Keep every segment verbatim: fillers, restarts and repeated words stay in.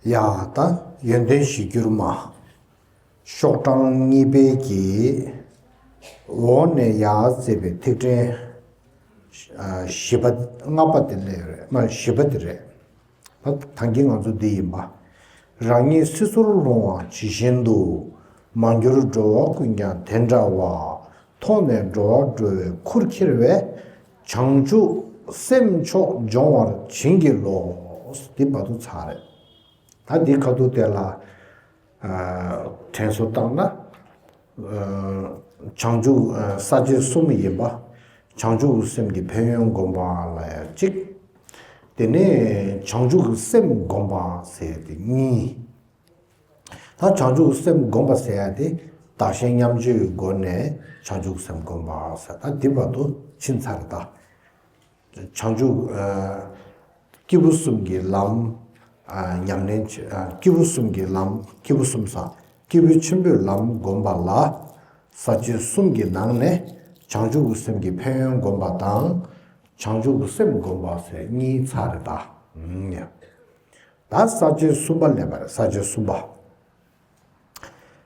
ཡ་ད་ཡོན་ཏན་གཞིར་གྱུར་མ། ཤོག་གྲངས་གཉིས་པའི་གི་འོག་ནས་ཡར་བརྩིས་པའི་ཐིག་ཕྲེང་བཞི་པ་ལྔ་པ་དེ་ལས་རེད་མ་བཞི་པ་དེ་རེད། ད་གིན་ང་ཚོ་འདི་ཡིན་པ། རང་ཉིད་སྲིད་མཚོར་ལྷུང་བ་ཇི་བཞིན་དུ། མ་གྱུར་འགྲོ་བ་ཀུན་ཀྱང་དེ་འདྲ་བ། མཐོང་ནས་འགྲོ་བ་སྒྲོལ་བའི་ཁུར་ཁྱེར་བའི། བྱང་ཆུབ་སེམས་མཆོག་འབྱོངས་པར་བྱིན་གྱིས་རློབས། འདི་བར་དུ་ཚར་རེད། ད་འདི་ཁ་ཐུག་དེ་ལ་དྲན་གསོ་བཏང་ན། བྱང་ཆུབ་ས་བཅད་གསུམ་ཡིན་པ། བྱང་ཆུབ་སེམས་ཀྱི་ཕན་ཡོན་སྒོམ་པ་ལ་ཡང་གཅིག་དེ་ནས་བྱང་ཆུབ་སེམས་སྒོམ་པ་ཟེར་ཏེ་གཉིས། ད་བྱང་ཆུབ་སེམས་སྒོམ་པ་ཟེར་ཡ་དེ་བདག་གཞན་མཉམ་བརྗེའི་སྒོ་ནས་བྱང་ཆུབ་སེམས་སྒོམ་པ་ཟེར་ད་འདི་བར་དུ་ཕྱིན་ཚར་ད། བྱང་ཆུབ་སྐྱེས་བུ་གསུམ་གྱི་ལམ་ཉམས་ལེན་བྱེད་སྐྱེས་བུ་གསུམ་གྱི་ལམ་སྐྱེས་བུ་གསུམ་ས་སྐྱེས་བུ་ཆེན་པོའི་ལམ་སྒོམ་པ་ལ་ས་བཅད་གསུམ་གྱི་ནང་ནས་བྱང་ཆུབ་སེམས་ཀྱི་ཕན་ཡོན་སྒོམ་པ་དང་བྱང་ཆུབ་སེམས་སྒོམ་པ་ཟེར་གཉིས་ཚར་རེད་ད། ད་ས་བཅད་གསུམ་པ་ལེན་པ་རེད། ས་བཅད་གསུམ་པ།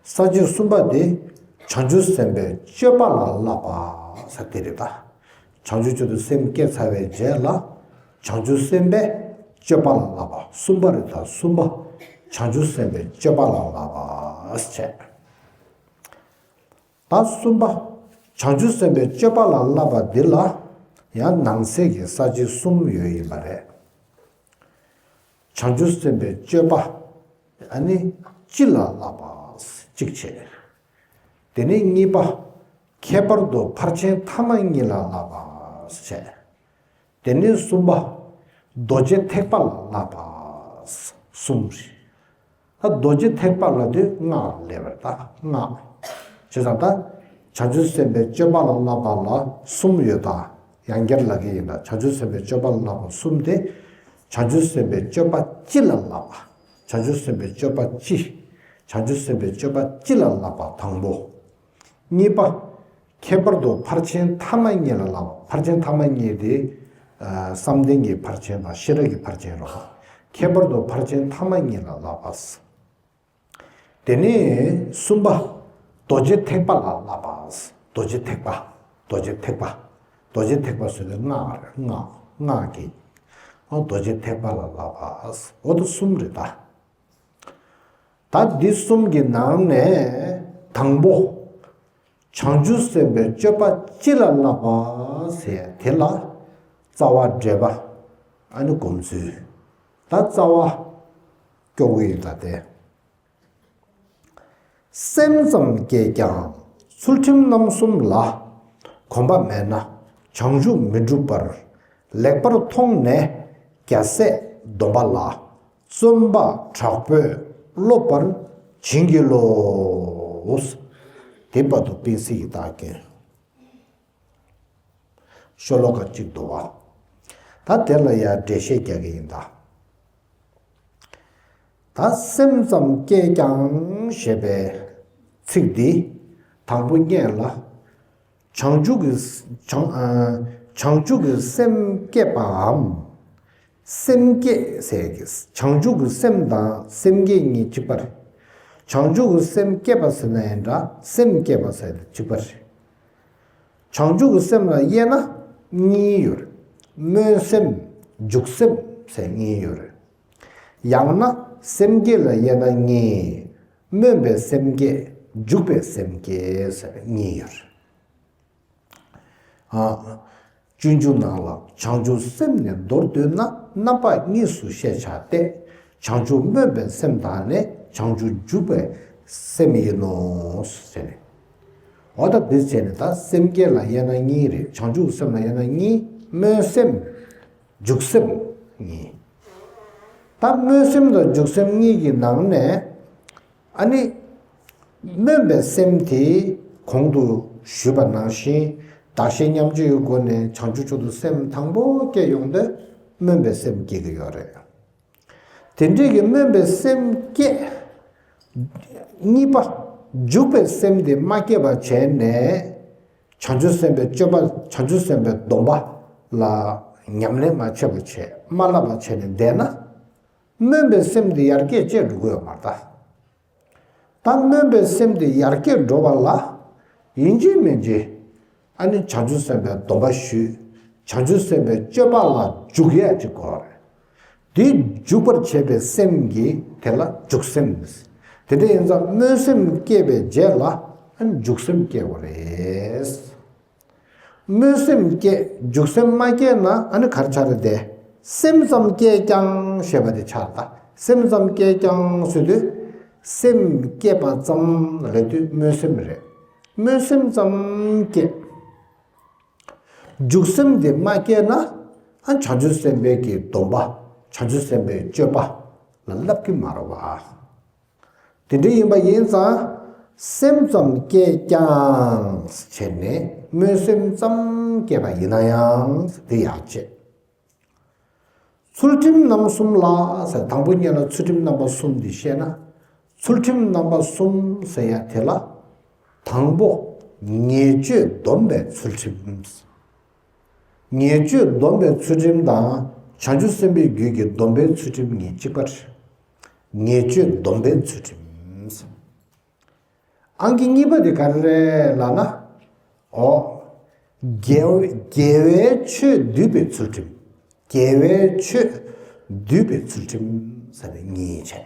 ས་བཅད་གསུམ་པ་དེ་བྱང་ཆུབ་སེམས་དཔའི་སྤྱོད་པ་ལ་བསླབ་པ་ཟེར་དེ་རེད་ད། བྱང་ཆུབ་མཆོག་ཏུ་སེམས་བསྐྱེད་ཚར་བའི་རྗེས་ལ་བྱང་ཆུབ་སེམས་དཔའི་སྤྱོད་པ་ལ་བསླབ་པ་གསུམ་པ་རེད་ད། གསུམ་པ། བྱང་ཆུབ་སེམས་དཔའི་སྤྱོད་པ་ལ་བསླབ་པ་ཟེར། ད་གསུམ་པ། བྱང་ཆུབ་སེམས་དཔའི་སྤྱོད་པ་ལ་བསླབ་པ་འདི་ལ་ཡང་ནང་གསེས་ཀྱི་ས་བཅད་གསུམ་ཡོད་ཡིན་པ་རེད། བྱང་ཆུབ་སེམས་དཔའི་སྤྱོད་པ་ཨ་ནི་སྤྱི་ལ་བསླབ་པ་གཅིག་བྱས། དེ་ནས་གཉིས་པ། ཁྱད་པར་དུ་ཕར་ཕྱིན་ཐ་མ་གཉིས་ལ་བསླབ་པ་བྱས། དེ་ནས་གསུམ་པ། རྡོ་རྗེ་ཐེག་པ་ལ་བསླབ་པ་གསུམ་རེད། ད་རྡོ་རྗེ་ཐེག་པ་ལ་དུས་སྔགས་ལས་པར་ད་སྔགས། བྱས་ཙང་ད་བྱང་ཆུབ་སེམས་དཔའི་སྤྱོད་པ་ལ་བསླབ་པ་ལ་གསུམ་ཡོད་ད། ཡང་བསྐྱར་ལབ་ཀྱི་ཡིན་ད། བྱང་ཆུབ་སེམས་དཔའི་སྤྱོད་པ་ལ་བསླབ་པ་གསུམ་དེ། བྱང་ཆུབ་སེམས་དཔའི་སྤྱོད་པ་སྤྱི་ལ་བསླབ་པ། བྱང་ཆུབ་སེམས་དཔའི་སྤྱོད་པ་སྤྱི། བྱང་ཆུབ་སེམས་དཔའི་སྤྱོད་པ་སྤྱི་ལ་བསླབ་པ་དང་པོ། གཉིས་པ། ཁྱད་པར་དུ་ཕར་ཕྱིན་ཐ་མ་གཉིས་ལ་བསླབ་པ། ཕར་ཕྱིན་ཐ་མ་གཉིས་དེ། བསམ་གཏན་གྱི་ཕར་ཕྱིན་དང་ཤེས་རབ་ཀྱི་ཕར་ཕྱིན་རོ། ཁྱད་པར་དུ་ཕར་ཕྱིན་ཐ་མ་གཉིས་ལ་བསླབ་པ། དེ་ནས་གསུམ་པ། རྡོ་རྗེ་ཐེག་པ་ལ་བསླབ་པ། རྡོ་རྗེ་ཐེག་པ། རྡོ་རྗེ་ཐེག་པ། རྡོ་རྗེ་ཐེག་པ་ཟེར་བའི་སྔགས་རེད། སྔགས་སྔགས་ཀྱི། རྡོ་རྗེ་ཐེག་པ་ལ་བསླབ་པ། འོ་དེ་གསུམ་རེད་ད། ད་འདི་གསུམ་གྱི་ནང་ནས་དང་པོ། བྱང་ཆུབ་སེམས་དཔའི་སྤྱོད་པ་སྤྱི་ལ་བསླབ་པ་ཟེར་དེ་ལ་རྩ་བ་འགྲེལ་པ་ཨ་ནི་སྒོམ་ཚུལ། ད་རྩ་བ་སྐྱོ་བོ་ཡིན་ད་དེ། སེམས་ཙམ་བསྐྱེད་ཀྱང་ཚུལ་ཁྲིམས་རྣམ་གསུམ་ལ། གོམས་པ་མེད་ན་བྱང་ཆུབ་མི་འགྲུབ་པར། ལེགས་པར་མཐོང་ནས་རྒྱལ་སྲས་སྡོམ་པ་ལ། བརྩོན་པ་དྲག་པོས་སློབ་པར་བྱིན་གྱིས་རློབས། དེ་བར་དུ་བསྟན་སྲིད་ཀྱི་བདག་རྐྱེན། ཤོ་ལོ་ཀ་གཅིག་འདུག་བ། ད་དེ་ལ་ཡང་འགྲེལ་བཤད་རྒྱག་གི་ཡིན་ད། ད་སེམས་ཙམ་བསྐྱེད་ཀྱང་ཞེས་པའི་ཚིག་འདི་དང་པོ་སྙན་ལ། བྱང་ཆུབ་ཀྱི་བྱང་ཨ་བྱང་ཆུབ་ཀྱི་སེམས་བསྐྱེད་པའམ། སེམས་བསྐྱེད་ཟེར་གྱི་བྱང་ཆུབ་ཀྱི་སེམས་དང་སེམས་བསྐྱེད་གཉིས་གཅིག་པ་རེད། བྱང་ཆུབ་ཀྱི་སེམས་བསྐྱེད་པ་ཟེར་ན་ཡང་འདྲ། སེམས་བསྐྱེད་པ་ཟེར་ན་གཅིག་པ་རེད། བྱང་ཆུབ་ཀྱི་སེམས་ལ་དབྱེ་ན་གཉིས་ཡོད་རེད། སྨོན་སེམས། འཇུག་སེམས་ཟེར་གཉིས་ཡོད་རེད། ཡང་ན་སེམས་བསྐྱེད་ལ་དབྱེ་ན་གཉིས། སྨོན་པའི་སེམས་བསྐྱེད། འཇུག་པའི་སེམས་བསྐྱེད་ཟེར་གཉིས་ཡོད་རེད། ཨ། སྤྱོད་འཇུག་ནང་ལ་བྱང་ཆུབ་སེམས་ནི་མདོར་བསྡུས་ན་རྣམ་པ་གཉིས་སུ་ཤེས་བྱ་སྟེ། བྱང་ཆུབ་སྨོན་པའི་སེམས་དང་ནི་བྱང་ཆུབ་འཇུག་པའི་སེམས་ཡིན་ནོ་ཟེར། འོ་ད་འདི་བྱས་ནས་ད་སེམས་བསྐྱེད་ལ་དབྱེ་ན་གཉིས་རེད། བྱང་ཆུབ་སེམས་ལ་དབྱེ་ན་གཉིས། སྨོན་སེམས། འཇུག་སེམས་གཉིས། ད་སྨོན་སེམས་དང་འཇུག་སེམས་གཉིས་ཀྱི་ནང་ནས་ཨ་ནི་སྨོན་པའི་སེམས་དེ་གོང་དུ་ཞུས་པ་ནང་བཞིན་བདག་གཞན་མཉམ་བརྗེའི་སྒོ་ནས་བྱང་ཆུབ་མཆོག་ཏུ་སེམས་དང་པོ་སྐྱེ་ཡོང་དུས་སྨོན་པའི་སེམས་སྐྱེ་གི་ཡོད་རེད། དེ་འདྲའི་གི་སྨོན་པའི་སེམས་སྐྱེ། གཉིས་པ། འཇུག་པའི་སེམས་དེ་མ་སྐྱེས་པ་བྱས་ནས། བྱང་ཆུབ་སེམས་དཔའི་སྤྱོད་པ་བྱང་ཆུབ་སེམས་དཔའི་སྡོམ་པ་ལ་ཉམས་ལེན་མ་བྱས་པ་བྱས་མ་བསླབ་པ་བྱས་ནས་བསྡད་ན། སྨོན་པའི་སེམས་དེ་ཡར་རྒྱས་བྱས་འགྲོ་གི་ཡོད་མ་རེད་ད། ད་སྨོན་པའི་སེམས་དེ་ཡར་རྒྱས་འགྲོ་བ་ལ། ཡིན་གཅིག་མིན་གཅིག་ཨ་ནི་བྱང་ཆུབ་སེམས་དཔའི་སྡོམ་པ་ཞུས། བྱང་ཆུབ་སེམས་དཔའི་སྤྱོད་པ་ལ་འཇུག་ཡ་གཅིག་དགོས་རེད། དེ་འཇུག་པར་བྱེད་པའི་སེམས་ཀྱིས་དེ་ལ་འཇུག་སེམས། དེ་འདྲ་ཡིན་ཙང་སྨོན་སེམས་སྐྱེས་པའི་རྗེས་ལ་ཨ་ནི་འཇུག་སེམས་སྐྱེ་དགོས་རེད། སྨོན་སེམས་སྐྱེས་འཇུག་སེམས་མ་སྐྱེས་ན་ཨ་ནི་ག་རེ་ཆགས་རེད་དེ། སེམས་ཙམ་སྐྱེས་ཀྱང་ཞེས་པ་དེ་ཆགས་ད། སེམས་ཙམ་སྐྱེས་ཀྱང་ཟེར་དུས། སེམས་སྐྱེས་པ་ཙམ་ལབ་དུས་སྨོན་སེམས་རེད། སྨོན་སེམས་ཙམ་སྐྱེས། འཇུག་སེམས་དེ་མ་སྐྱེས་ན་ཨ་བྱང་ཆུབ་སེམས་དཔའི་གི་སྡོམ་པ། བྱང་ཆུབ་སེམས་དཔའི་སྤྱོད་པ་ལ་བསླབ་ཀྱི་མ་རེད་བ། དེ་འདྲ་ཡིན་པ་ཡིན་ཙང་། སེམས་ཙམ་སྐྱེས་ཀྱང་བྱས་ནས་སྨོན་སེམས་ཙམ་སྐྱེས་པ་ཡིན་ན་ཡང་དེ་ཡག་བྱས། ཚུལ་ཁྲིམས་རྣམ་གསུམ་ལ་ཟེར། དང་པོ་ཉིད་ལ་ཚུལ་ཁྲིམས་རྣམ་པ་གསུམ་འདི་བཤད་ན། ཚུལ་ཁྲིམས་རྣམ་པ་གསུམ་ཟེར་ཡ་དེ་ལ། དང་པོ། ཉེས་སྤྱོད་སྡོམ་པའི་ཚུལ་ཁྲིམས། ཉེས་སྤྱོད་སྡོམ་པའི་ཚུལ་ཁྲིམས་དང་བྱང་ཆུབ་སེམས་དཔའི་རྒྱུད་ཀྱི་སྡོམ་པའི་ཚུལ་ཁྲིམས་གཉིས་གཅིག་པ་རེད། ཉེས་སྤྱོད་སྡོམ་པའི་ཚུལ་ཁྲིམས། ཨང་ཀི་གཉིས་པ་དེ་ག་རེ་རེད་ལབ་ན། འོ། དགེ་དགེ་བའི་ཆོས་སྡུད་པའི་ཚུལ་ཁྲིམས། དགེ་བའི་ཆོས་སྡུད་པའི་ཚུལ་ཁྲིམས་ཟེར་ནས་གཉིས་བྱས།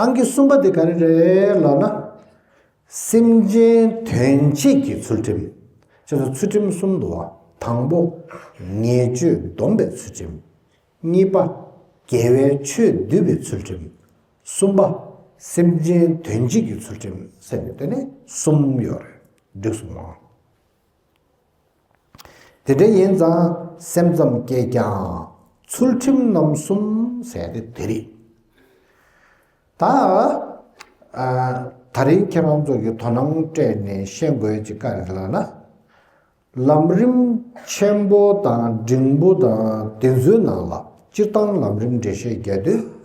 ཨང་ཀི་གསུམ་པ་དེ་ག་རེ་རེད་ལབ་ན། སེམས་ཅན་དོན་བྱེད་ཀྱི་ཚུལ་ཁྲིམས། ཁྱེད་ཚོ་ཚུལ་ཁྲིམས་གསུམ་འདུག་བ། དང་པོ། ཉེས་སྤྱོད་སྡོམ་པའི་ཚུལ་ཁྲིམས། གཉིས་པ། དགེ་བའི་ཆོས་སྡུད་པའི་ཚུལ་ཁྲིམས། གསུམ་པ། སེམས་ཅན་དོན་བྱེད་ཀྱི་ཚུལ་ཁྲིམས་ཟེར་ནས་དེ་ནས་གསུམ་ཡོད་རེད། འགྲིག་སོང་ངམ། དེ་འདྲ་ཡིན་ཙང་སེམས་ཙམ་སྐྱེས་ཀྱང་ཚུལ་ཁྲིམས་རྣམ་གསུམ་ཟེར་ཏེ་དེ་རེད། ད། ཨ། ད་རིང་ཁྱེད་རང་ཚོ་གི་དོ་སྣང་སྤྲད་ནས་ཤེས་དགོས་ཀྱི་བཀའ་རེད་ལབ་ན། ལམ་རིམ་ཆེན་པོ་དང་འབྲིང་པོ་དང་དེ་ཚོའི་ནང་ལ་སྤྱིར་བཏང་ལམ་རིམ་འགྲེལ་བཤད་རྒྱག་དུས།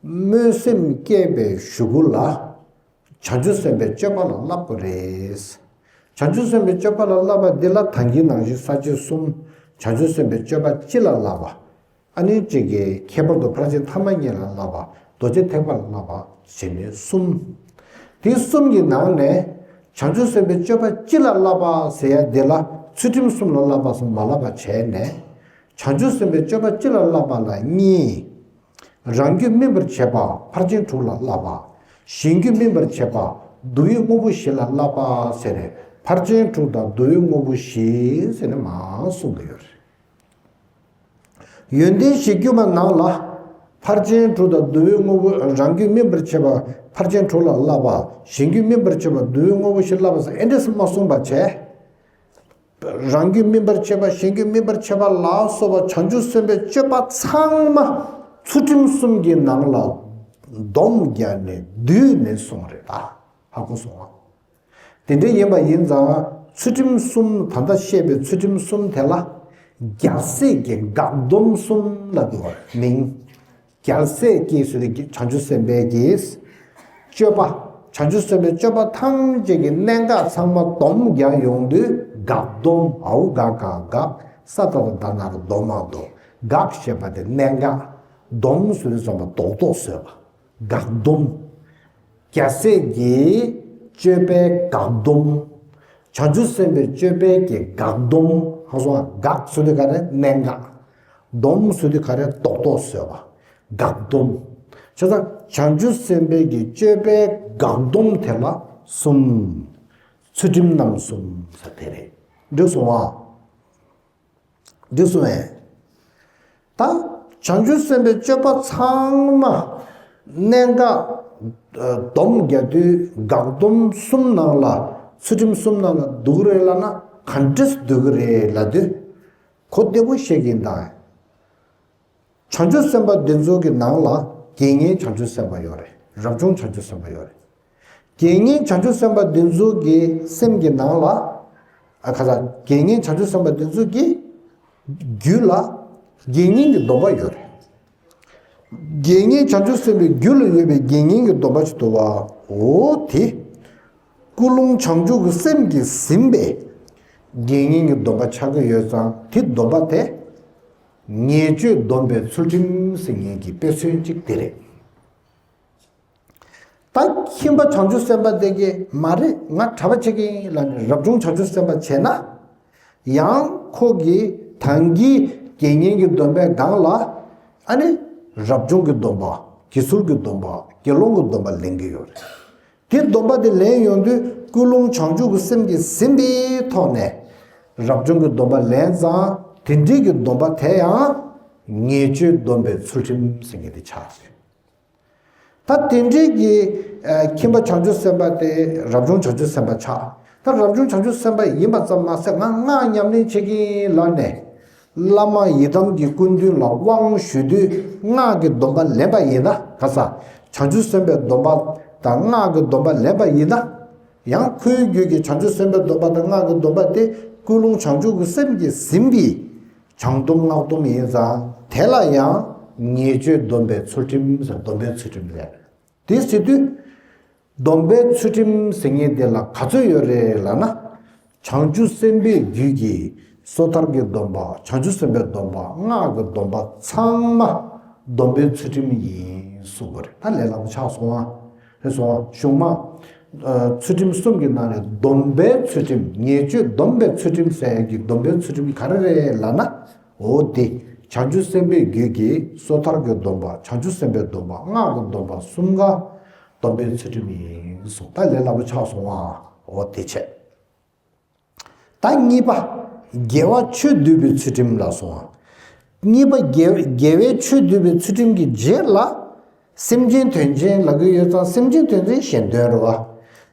སྨོན་སེམས་བསྐྱེད་པའི་གཞུག་གུ་ལ། བྱང་ཆུབ་སེམས་དཔའི་སྤྱོད་པ་ལ་བསླབ་དགོས་རེད། བྱང་ཆུབ་སེམས་དཔའི་སྤྱོད་པ་ལ་བསླབ་པ་འདི་ལ་ད་གིན་ནང་བཞིན་ས་བཅད་གསུམ། བྱང་ཆུབ་སེམས་དཔའི་སྤྱོད་པ་སྤྱི་ལ་བསླབ་པ། ཨ་ནི་གཅིག་གིས་ཁྱད་པར་དུ་ཕར་ཕྱིན་ཐ་མ་གཉིས་ལ་བསླབ་པ། རྡོ་རྗེ་ཐེག་པ་ལ་བསླབ་པ་བྱས་ནས་གསུམ། དེ་གསུམ་གྱི་ནང་ནས་བྱང་ཆུབ་སེམས་དཔའི་སྤྱོད་པ་སྤྱི་ལ་བསླབ་པ་ཟེར་ཡ་འདི་ལ་ཚུལ་ཁྲིམས་གསུམ་ལ་བསླབ་པ་གསུམ་མ་བསླབ་པ་བྱས་ནས། བྱང་ཆུབ་སེམས་དཔའི་སྤྱོད་པ་སྤྱི་ལ་བསླབ་པ་ལ་གཉིས། རང་རྒྱུད་སྨིན་པར་བྱེད་པ་ཕར་ཕྱིན་དྲུག་ལ་བསླབ་པ། གཞན་རྒྱུད་སྨིན་པར་བྱེད་པ་བསྡུ་བའི་དངོས་པོ་བཞི་ལ་བསླབ་པ་ཟེར་ནས་ཕར་ཕྱིན་དྲུག་དང་བསྡུ་བའི་དངོས་པོ་བཞི་ཟེར་ནས་མར་གསུངས་ཀྱི་ཡོད་རེད། ཡོན་ཏན་གཞིར་གྱུར་པ་ནང་ལ། ཕར་ཕྱིན་དྲུག་དང་བསྡུ་བའི་དངོས་པོ། རང་རྒྱུད་སྨིན་པར་བྱེད་པ་ཕར་ཕྱིན་དྲུག་ལ་བསླབ་པ། གཞན་རྒྱུད་སྨིན་པར་བྱེད་པ་བསྡུ་བའི་དངོས་པོ་བཞི་ལ་བསླབ་པ་ཟེར་ཨེ་འདྲས་སེ་མ་གསུངས་པ་བྱས། རང་རྒྱུད་སྨིན་པར་བྱེད་པ་གཞན་རྒྱུད་སྨིན་པར་བྱེད་པ་ལ་སོགས་པ་བྱང་ཆུབ་སེམས་དཔའི་སྤྱོད་པ་ཚང་མ་ཚུལ་ཁྲིམས་གསུམ་གྱི་ནང་ལ་སྡོམ་བརྒྱབ་ནས་བསྡུས་ནས་གསུངས་རེད་ད། ཧ་གོ་སོང་ང་། དེ་འདྲ་ཡིན་པ་ཡིན་ཙང་ཚུལ་ཁྲིམས་གསུམ། ད་ལྟ་བཤད་པའི་ཚུལ་ཁྲིམས་གསུམ་དེ་ལ་རྒྱལ་སྲས་ཀྱི་དགག་སྡོམ་གསུམ་ལབ་དགོས་པ་མིང་། རྒྱལ་སྲས་ཀྱིས་ཟེར་ཏེ་བྱང་ཆུབ་སེམས་དཔའི་གི་སྤྱོད་པ། བྱང་ཆུབ་སེམས་དཔའི་སྤྱོད་པ་ཐམས་ཅད་ཀྱི་གནད་འགག་ཚང་མ་སྡོམ་རྒྱག་ཡོང་དུས་དགག་སྡོམ། འའོ་ག་ག་དགག་ས་ཏ་བཏགས་སྡ་ན་རོ་སྡོ་མ་སྡོ། དགག་ཞེས་པ་དེ་གནད་འགག་སྡོམ་ཟེར་དུས་ཙམ་པ་རྡོག་རྡོག་བཟོས་པ། དགག་སྡོམ། རྒྱལ་སྲས་ཀྱི་སྤྱོད་པའི་དགག་སྡོམ། བྱང་ཆུབ་སེམས་དཔའི་སྤྱོད་པའི་གི་དགག་སྡོམ། ཧ་གོ་སོང་ང་། དགག་ཟེར་དུས་ག་རེ། གནད་འགག་སྡོམ་ཟེར་དུས་ག་རེ། རྡོག་རྡོག་བཟོས་པ། དགག་སྡོམ། བྱས་ཙང་བྱང་ཆུབ་སེམས་དཔའི་གི་སྤྱོད་པའི་དགག་སྡོམ་དེ་ལ་གསུམ། ཚུལ་ཁྲིམས་རྣམ་གསུམ་ཟེར་དེ་རེད། འགྲིག་སོང་ང་། འགྲིག་སོང་ངས། ད་བྱང་ཆུབ་སེམས་དཔའི་སྤྱོད་པ་ཚང་མ་གནད་འགག་སྡོམ་རྒྱག་དུས་དགག་སྡོམ་གསུམ་ནང་ལ། ཚུལ་ཁྲིམས་གསུམ་ནང་ལ་འདུ་གི་རེད་ལབ་ན་ག་འདྲས་འདུ་གི་རེད་ལབ་དུས། གོ་བདེ་པོ་བཤད་ཀྱི་ཡིན་ད། བྱང་ཆུབ་སེམས་དཔའ་འདི་ཚོ་གི་ནང་ལ་དགེ་བསྙེན་བྱང་ཆུབ་སེམས་དཔའ་ཡོད་རེད། རབ་བྱུང་བྱང་ཆུབ་སེམས་དཔའ་ཡོད་རེད། དགེ་བསྙེན་བྱང་ཆུབ་སེམས་དཔའ་འདི་ཚོ་གི་སེམས་ཀྱི་ནང་ལ། ཨ། ཁ་ས། དགེ་བསྙེན་བྱང་ཆུབ་སེམས་དཔའ་འདི་ཚོ་གི་རྒྱུད་ལ་དགེ་བསྙེན་གྱི་སྡོམ་པ་ཡོད་རེད། དགེ་བསྙེན་བྱང་ཆུབ་སེམས་དཔའི་རྒྱུད་ལ་ཡོད་པའི་དགེ་བསྙེན་གྱི་སྡོམ་པ་ཅིག་འདུག་བ། འོ་དེ། ཀུན་སློང་བྱང་ཆུབ་ཀྱི་སེམས་ཀྱིས་ཟིན་པའི་དགེ་བསྙེན་གྱི་སྡོམ་པ་ཆགས་ཀྱི་ཡོད་ཙང་། དེ་སྡོམ་པ་དེ། ཉེས་སྤྱོད་སྡོམ་པའི་ཚུལ་ཁྲིམས་ཟེར་མཁན་གྱི་དཔེ་མཚོན་གཅིག་དེ་རེད། ད་ཁྱིམ་པ་བྱང་ཆུབ་སེམས་དཔའ་དེ་གིས་མ་རེད། ང་གྲྭ་པ་བྱེད་ཀྱི་ཡིན་ལབ་ནས་རབ་བྱུང་བྱང་ཆུབ་སེམས་དཔའ་བྱས་ན། ཡང་ཁོ་གིས་ད་གིན་དགེ་བསྙེན་གྱི་སྡོམ་པའི་སྒང་ལ། ཨ་ནི་རབ་བྱུང་གི་སྡོམ་པ། དགེ་ཚུལ་གྱི་སྡོམ་པ། དགེ་སློང་གི་སྡོམ་པ་ལེན་གྱི་ཡོད་རེད། དེ་སྡོམ་པ་དེ་ལེན་ཡོང་དུས་ཀུན་སློང་བྱང་ཆུབ་ཀྱི་སེམས་ཀྱིས་ཟིན་པའི་ཐོག་ནས། རབ་བྱུང་གི་སྡོམ་པ་ལེན་ཙང་དེ་འདྲའི་གི་སྡོམ་པ་དེ་ཡང་ཉེས་སྤྱོད་སྡོམ་པའི་ཚུལ་ཁྲིམས་ཟེར་མཁན་དེ་ཆགས་ཡོད། ད་དེ་འདྲའི་གི་ཨ་ཁྱིམ་པ་བྱང་ཆུབ་སེམས་དཔའ་དེ་རབ་བྱུང་བྱང་ཆུབ་སེམས་དཔའ་ཆགས། ད་རབ་བྱུང་བྱང་ཆུབ་སེམས་དཔའ་ཡིན་པ་ཙམ་མ་ཟད་ང་སྔགས་ཉམས་ལེན་བྱེད་ཀྱི་ཡིན་ལབ་ནས། བླ་མ་ཡི་དམ་གྱི་སྐུ་མདུན་ལ་དབང་ཞུ་དུས་སྔགས་ཀྱི་སྡོམ་པ་ལེན་པ་ཡིན་ན། ག་ས། བྱང་ཆུབ་སེམས་དཔའི་སྡོམ་པ་དང་སྔགས་ཀྱི་སྡོམ་པ་ལེན་པ་ཡིན་ན། ཡང་ཁོའི་རྒྱུད་ཀྱི་བྱང་ཆུབ་སེམས་དཔའི་སྡོམ་པ་དང་སྔགས་ཀྱི་སྡོམ་པ་དེ་ཀུན་སློང་བྱང་ཆུབ་ཀྱི་སེམས་ཀྱིས་ཟིན་པའི་བྱང་སྡོམ་སྔགས་སྡོམ་ཡིན་ཙང་དེ་ལ་ཡང་ཉེས་སྤྱོད་སྡོམ་པའི་ཚུལ་ཁྲིམས་ཟེར། སྡོམ་པའི་ཚུལ་ཁྲིམས་ཟེར། དེ་ཟེར་དུས། སྡོམ་པའི་ཚུལ་ཁྲིམས་ཟེར་མཁན་དེ་ལ་ག་ཚོད་ཡོད་རེད་ལབ་ན། བྱང་ཆུབ་སེམས་དཔའི་རྒྱུད་ཀྱི་སོ་ཐར་གྱི་སྡོམ་པ། བྱང་ཆུབ་སེམས་དཔའི་སྡོམ་པ། སྔགས་ཀྱི་སྡོམ་པ་ཚང་མ་སྡོམ་པའི་ཚུལ་ཁྲིམས་ཡིན་གསུངས་པ་རེད། ད་ལས་སླ་པོ་ཆགས་སོང་ཨ། རེད་སོང་ཨ། གཞུང་མ། ཨ། ཚུལ་ཁྲིམས་གསུམ་གྱི་ནང་ནས་སྡོམ་པའི་ཚུལ་ཁྲིམས། ཉེས་སྤྱོད་སྡོམ་པའི་ཚུལ་ཁྲིམས་ཟེར་ཡག་གི་སྡོམ་པའི་ཚུལ་ཁྲིམས་ག་རེ་རེད་ལབ་ན། འོ་དེ། བྱང་ཆུབ་སེམས་དཔའི་རྒྱུད་ཀྱི་སོ་ཐར་གྱི་སྡོམ་པ། བྱང་ཆུབ་སེམས་དཔའི་སྡོམ་པ། སྔགས་ཀྱི་སྡོམ་པ་གསུམ་ཀ་སྡོམ་པའི་ཚུལ་ཁྲིམས་ཡིན་གསུངས། ད་ལས་སླ་པོ་ཆགས་སོང་ཨ། འོ་དེ་བྱས། ད་གཉིས་པ། དགེ་བ་ཆོས་སྡུད་པའི་ཚུལ་ཁྲིམས་ལ་སོང་ཨ། གཉིས་པ་དགེ་དགེ་བའི་ཆོས་སྡུད་པའི་ཚུལ་ཁྲིམས་ཀྱི་རྗེས་ལ། སེམས་ཅན་དོན་ཆེན་ལབ་ཀྱི་ཡོད་ཙང་སེམས་ཅན་དོན་ཆེན་གཞན་དོན་རེད་བ།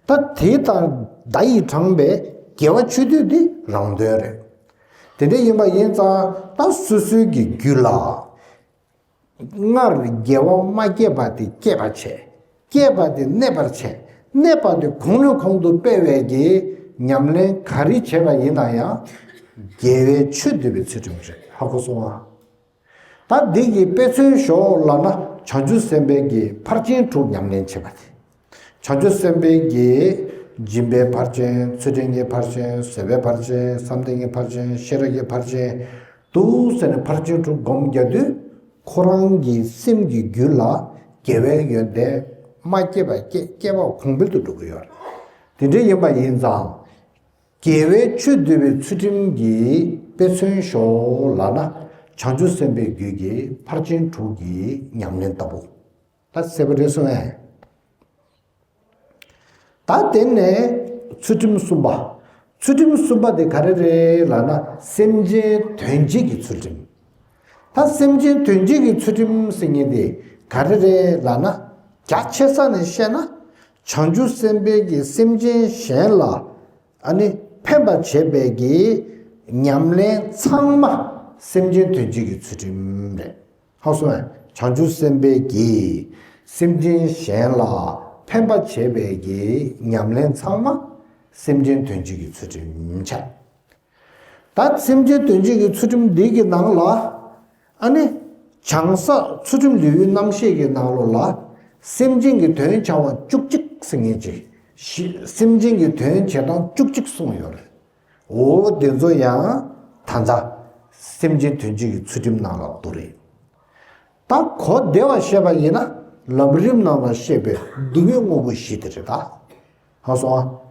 ད་དེ་དང་བརྡ་ཡིས་དྲངས་པའི་དགེ་བ་ཆོས་སྡུད་དེ་རང་དོན་རེད། དེ་འདྲ་ཡིན་པ་ཡིན་ཙང་ད་སོ་སོའི་གི་རྒྱུད་ལ། སྔར་དགེ་བ་མ་སྐྱེས་པ་དེ་སྐྱེས་པར་བྱས། སྐྱེས་པ་དེ་གནས་པར་བྱས། གནས་པ་དེ་གོང་ནས་གོང་དུ་སྤེལ་བའི་གི་ཉམས་ལེན་ག་རེ་བྱས་པ་ཡིན་ན་ཡང་། དགེ་བའི་ཆོས་སྡུད་པའི་ཚུལ་ཁྲིམས་རེད། ཧ་གོ་སོང་ཨ། ད་འདི་གི་དཔེ་མཚོན་ཞོག་ལབ་ན་བྱང་ཆུབ་སེམས་དཔའི་གི་ཕར་ཕྱིན་དྲུག་ཉམས་ལེན་བྱེད་པ་དེ། བྱང་ཆུབ་སེམས་དཔའི་གི་སྦྱིན་པའི་ཕར་ཕྱིན། ཚུལ་ཁྲིམས་ཀྱི་ཕར་ཕྱིན། བཟོད་པའི་ཕར་ཕྱིན། བསམ་གཏན་གྱི་ཕར་ཕྱིན། ཤེས་རབ་ཀྱི་ཕར་ཕྱིན། འདུག་ཟེར་ནས་ཕར་ཕྱིན་དྲུག་སྒོམ་རྒྱག་དུས་ཁོ་རང་གི་སེམས་ཀྱི་རྒྱུད་ལ་དགེ་བའི་ཡོན་ཏན་མ་སྐྱེས་པ་སྐྱེ། སྐྱེས་པ་གོང་འཕེལ་དུ་འགྲོ་གི་ཡོད་རེད། དེ་འདྲ་ཡིན་པ་ཡིན་ཙང་། དགེ་བའི་ཆོས་སྡུད་པའི་ཚུལ་ཁྲིམས་ཀྱི་དཔེ་མཚོན་ཞོག་ལབ་ན་བྱང་ཆུབ་སེམས་དཔའི་རྒྱུད་ཀྱི་ཕར་ཕྱིན་དྲུག་གི་ཉམས་ལེན་ལྟ་བུ། ད་གསལ་པོ་རེད་སོང་ངས། ད་དེ་ནས་ཚུལ་ཁྲིམས་གསུམ་པ། ཚུལ་ཁྲིམས་གསུམ་པ་དེ་ག་རེ་རེད་ལབ་ན་སེམས་ཅན་དོན་བྱེད་ཀྱི་ཚུལ་ཁྲིམས། ད་སེམས་ཅན་དོན་བྱེད་ཀྱི་ཚུལ་ཁྲིམས་ཟེར་མཁན་དེ་ག་རེ་རེད་ལབ་ན། རྒྱ་ཆེ་ས་ནས་བཤད་ན་བྱང་ཆུབ་སེམས་དཔའི་གི་སེམས་ཅན་གཞན་ལ། ཨ་ནི་ཕན་པ་བྱེད་པའི་གི་ཉམས་ལེན་ཚང་མ་སེམས་ཅན་དོན་བྱེད་ཀྱི་ཚུལ་ཁྲིམས་རེད། ཧ་གོ་སོང་ངས། བྱང་ཆུབ་སེམས་དཔའི་གི་སེམས་ཅན་གཞན་ལ་ཕན་པ་བྱེད་པའི་གི་ཉམས་ལེན་ཚང་མ་སེམས་ཅན་དོན་བྱེད་ཀྱི་ཚུལ་ཁྲིམས་ཆགས། ད་སེམས་ཅན་དོན་བྱེད་ཀྱི་ཚུལ་ཁྲིམས་འདི་གི་ནང་ལ། ཨ་ནི། བྱང་ས་ཚུལ་ཁྲིམས་ལེའུའི་རྣམ་བཤད་ཀྱི་ནང་ལོགས་ལ། སེམས་ཅན་གྱི་དོན་བྱ་བ་བཅུ་གཅིག་ཟེར་མཁན་ཅིག་ཞི། སེམས་ཅན་གྱི་དོན་བྱེད་སྟངས་བཅུ་གཅིག་གསུངས་ཡོད་རེད། འོ་དེ་ཚོ་ཡང་ད་ལྟ་སེམས་ཅན་དོན་བྱེད་ཀྱི་ཚུལ་ཁྲིམས་ནང་ལ་འདུ་རེད། ད་གོ་བདེ་བ་བཤད་པ་ཡིན་ན་ལམ་རིམ་ནང་ལ་བཤད་པའི་བསྡུ་བའི་དངོས་པོ་བཞི་དེ་རེད་ད། ཧ་གོ་སོང་ཨ།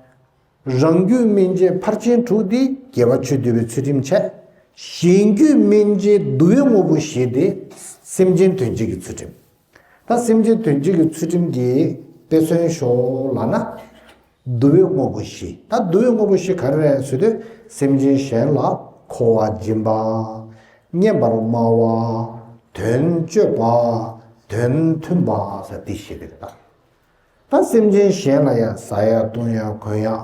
རང་རྒྱུད་སྨིན་བྱེད་ཕར་ཕྱིན་དྲུག་འདི་དགེ་བ་ཆོས་སྡུད་པའི་ཚུལ་ཁྲིམས་བྱས། གཞན་རྒྱུད་སྨིན་བྱེད་བསྡུ་བའི་དངོས་པོ་བཞི་འདི་སེམས་ཅན་དོན་བྱེད་ཀྱི་ཚུལ་ཁྲིམས། ད་སེམས་ཅན་དོན་བྱེད་ཀྱི་ཚུལ་ཁྲིམས་ཀྱི་དཔེ་མཚོན་ཞོག་ལབ་ན། བསྡུ་བའི་དངོས་པོ་བཞི། ད་བསྡུ་བའི་དངོས་པོ་བཞི་ག་རེ་རེད་ཟེར་དུས་སེམས་ཅན་གཞན་ལ་མཁོ་བ་སྦྱིན་པ། རྙེད་པར་སྨྲ་བ། དོན་སྤྱོད་པ། དོན་མཐུན་པ་ཟེར་འདི་བཞི་དེ་རེད་ད། ད་སེམས་ཅན་གཞན་ལ་ཡང་ཟ་ཡག་བཏུང་ཡག་གོན་ཡག་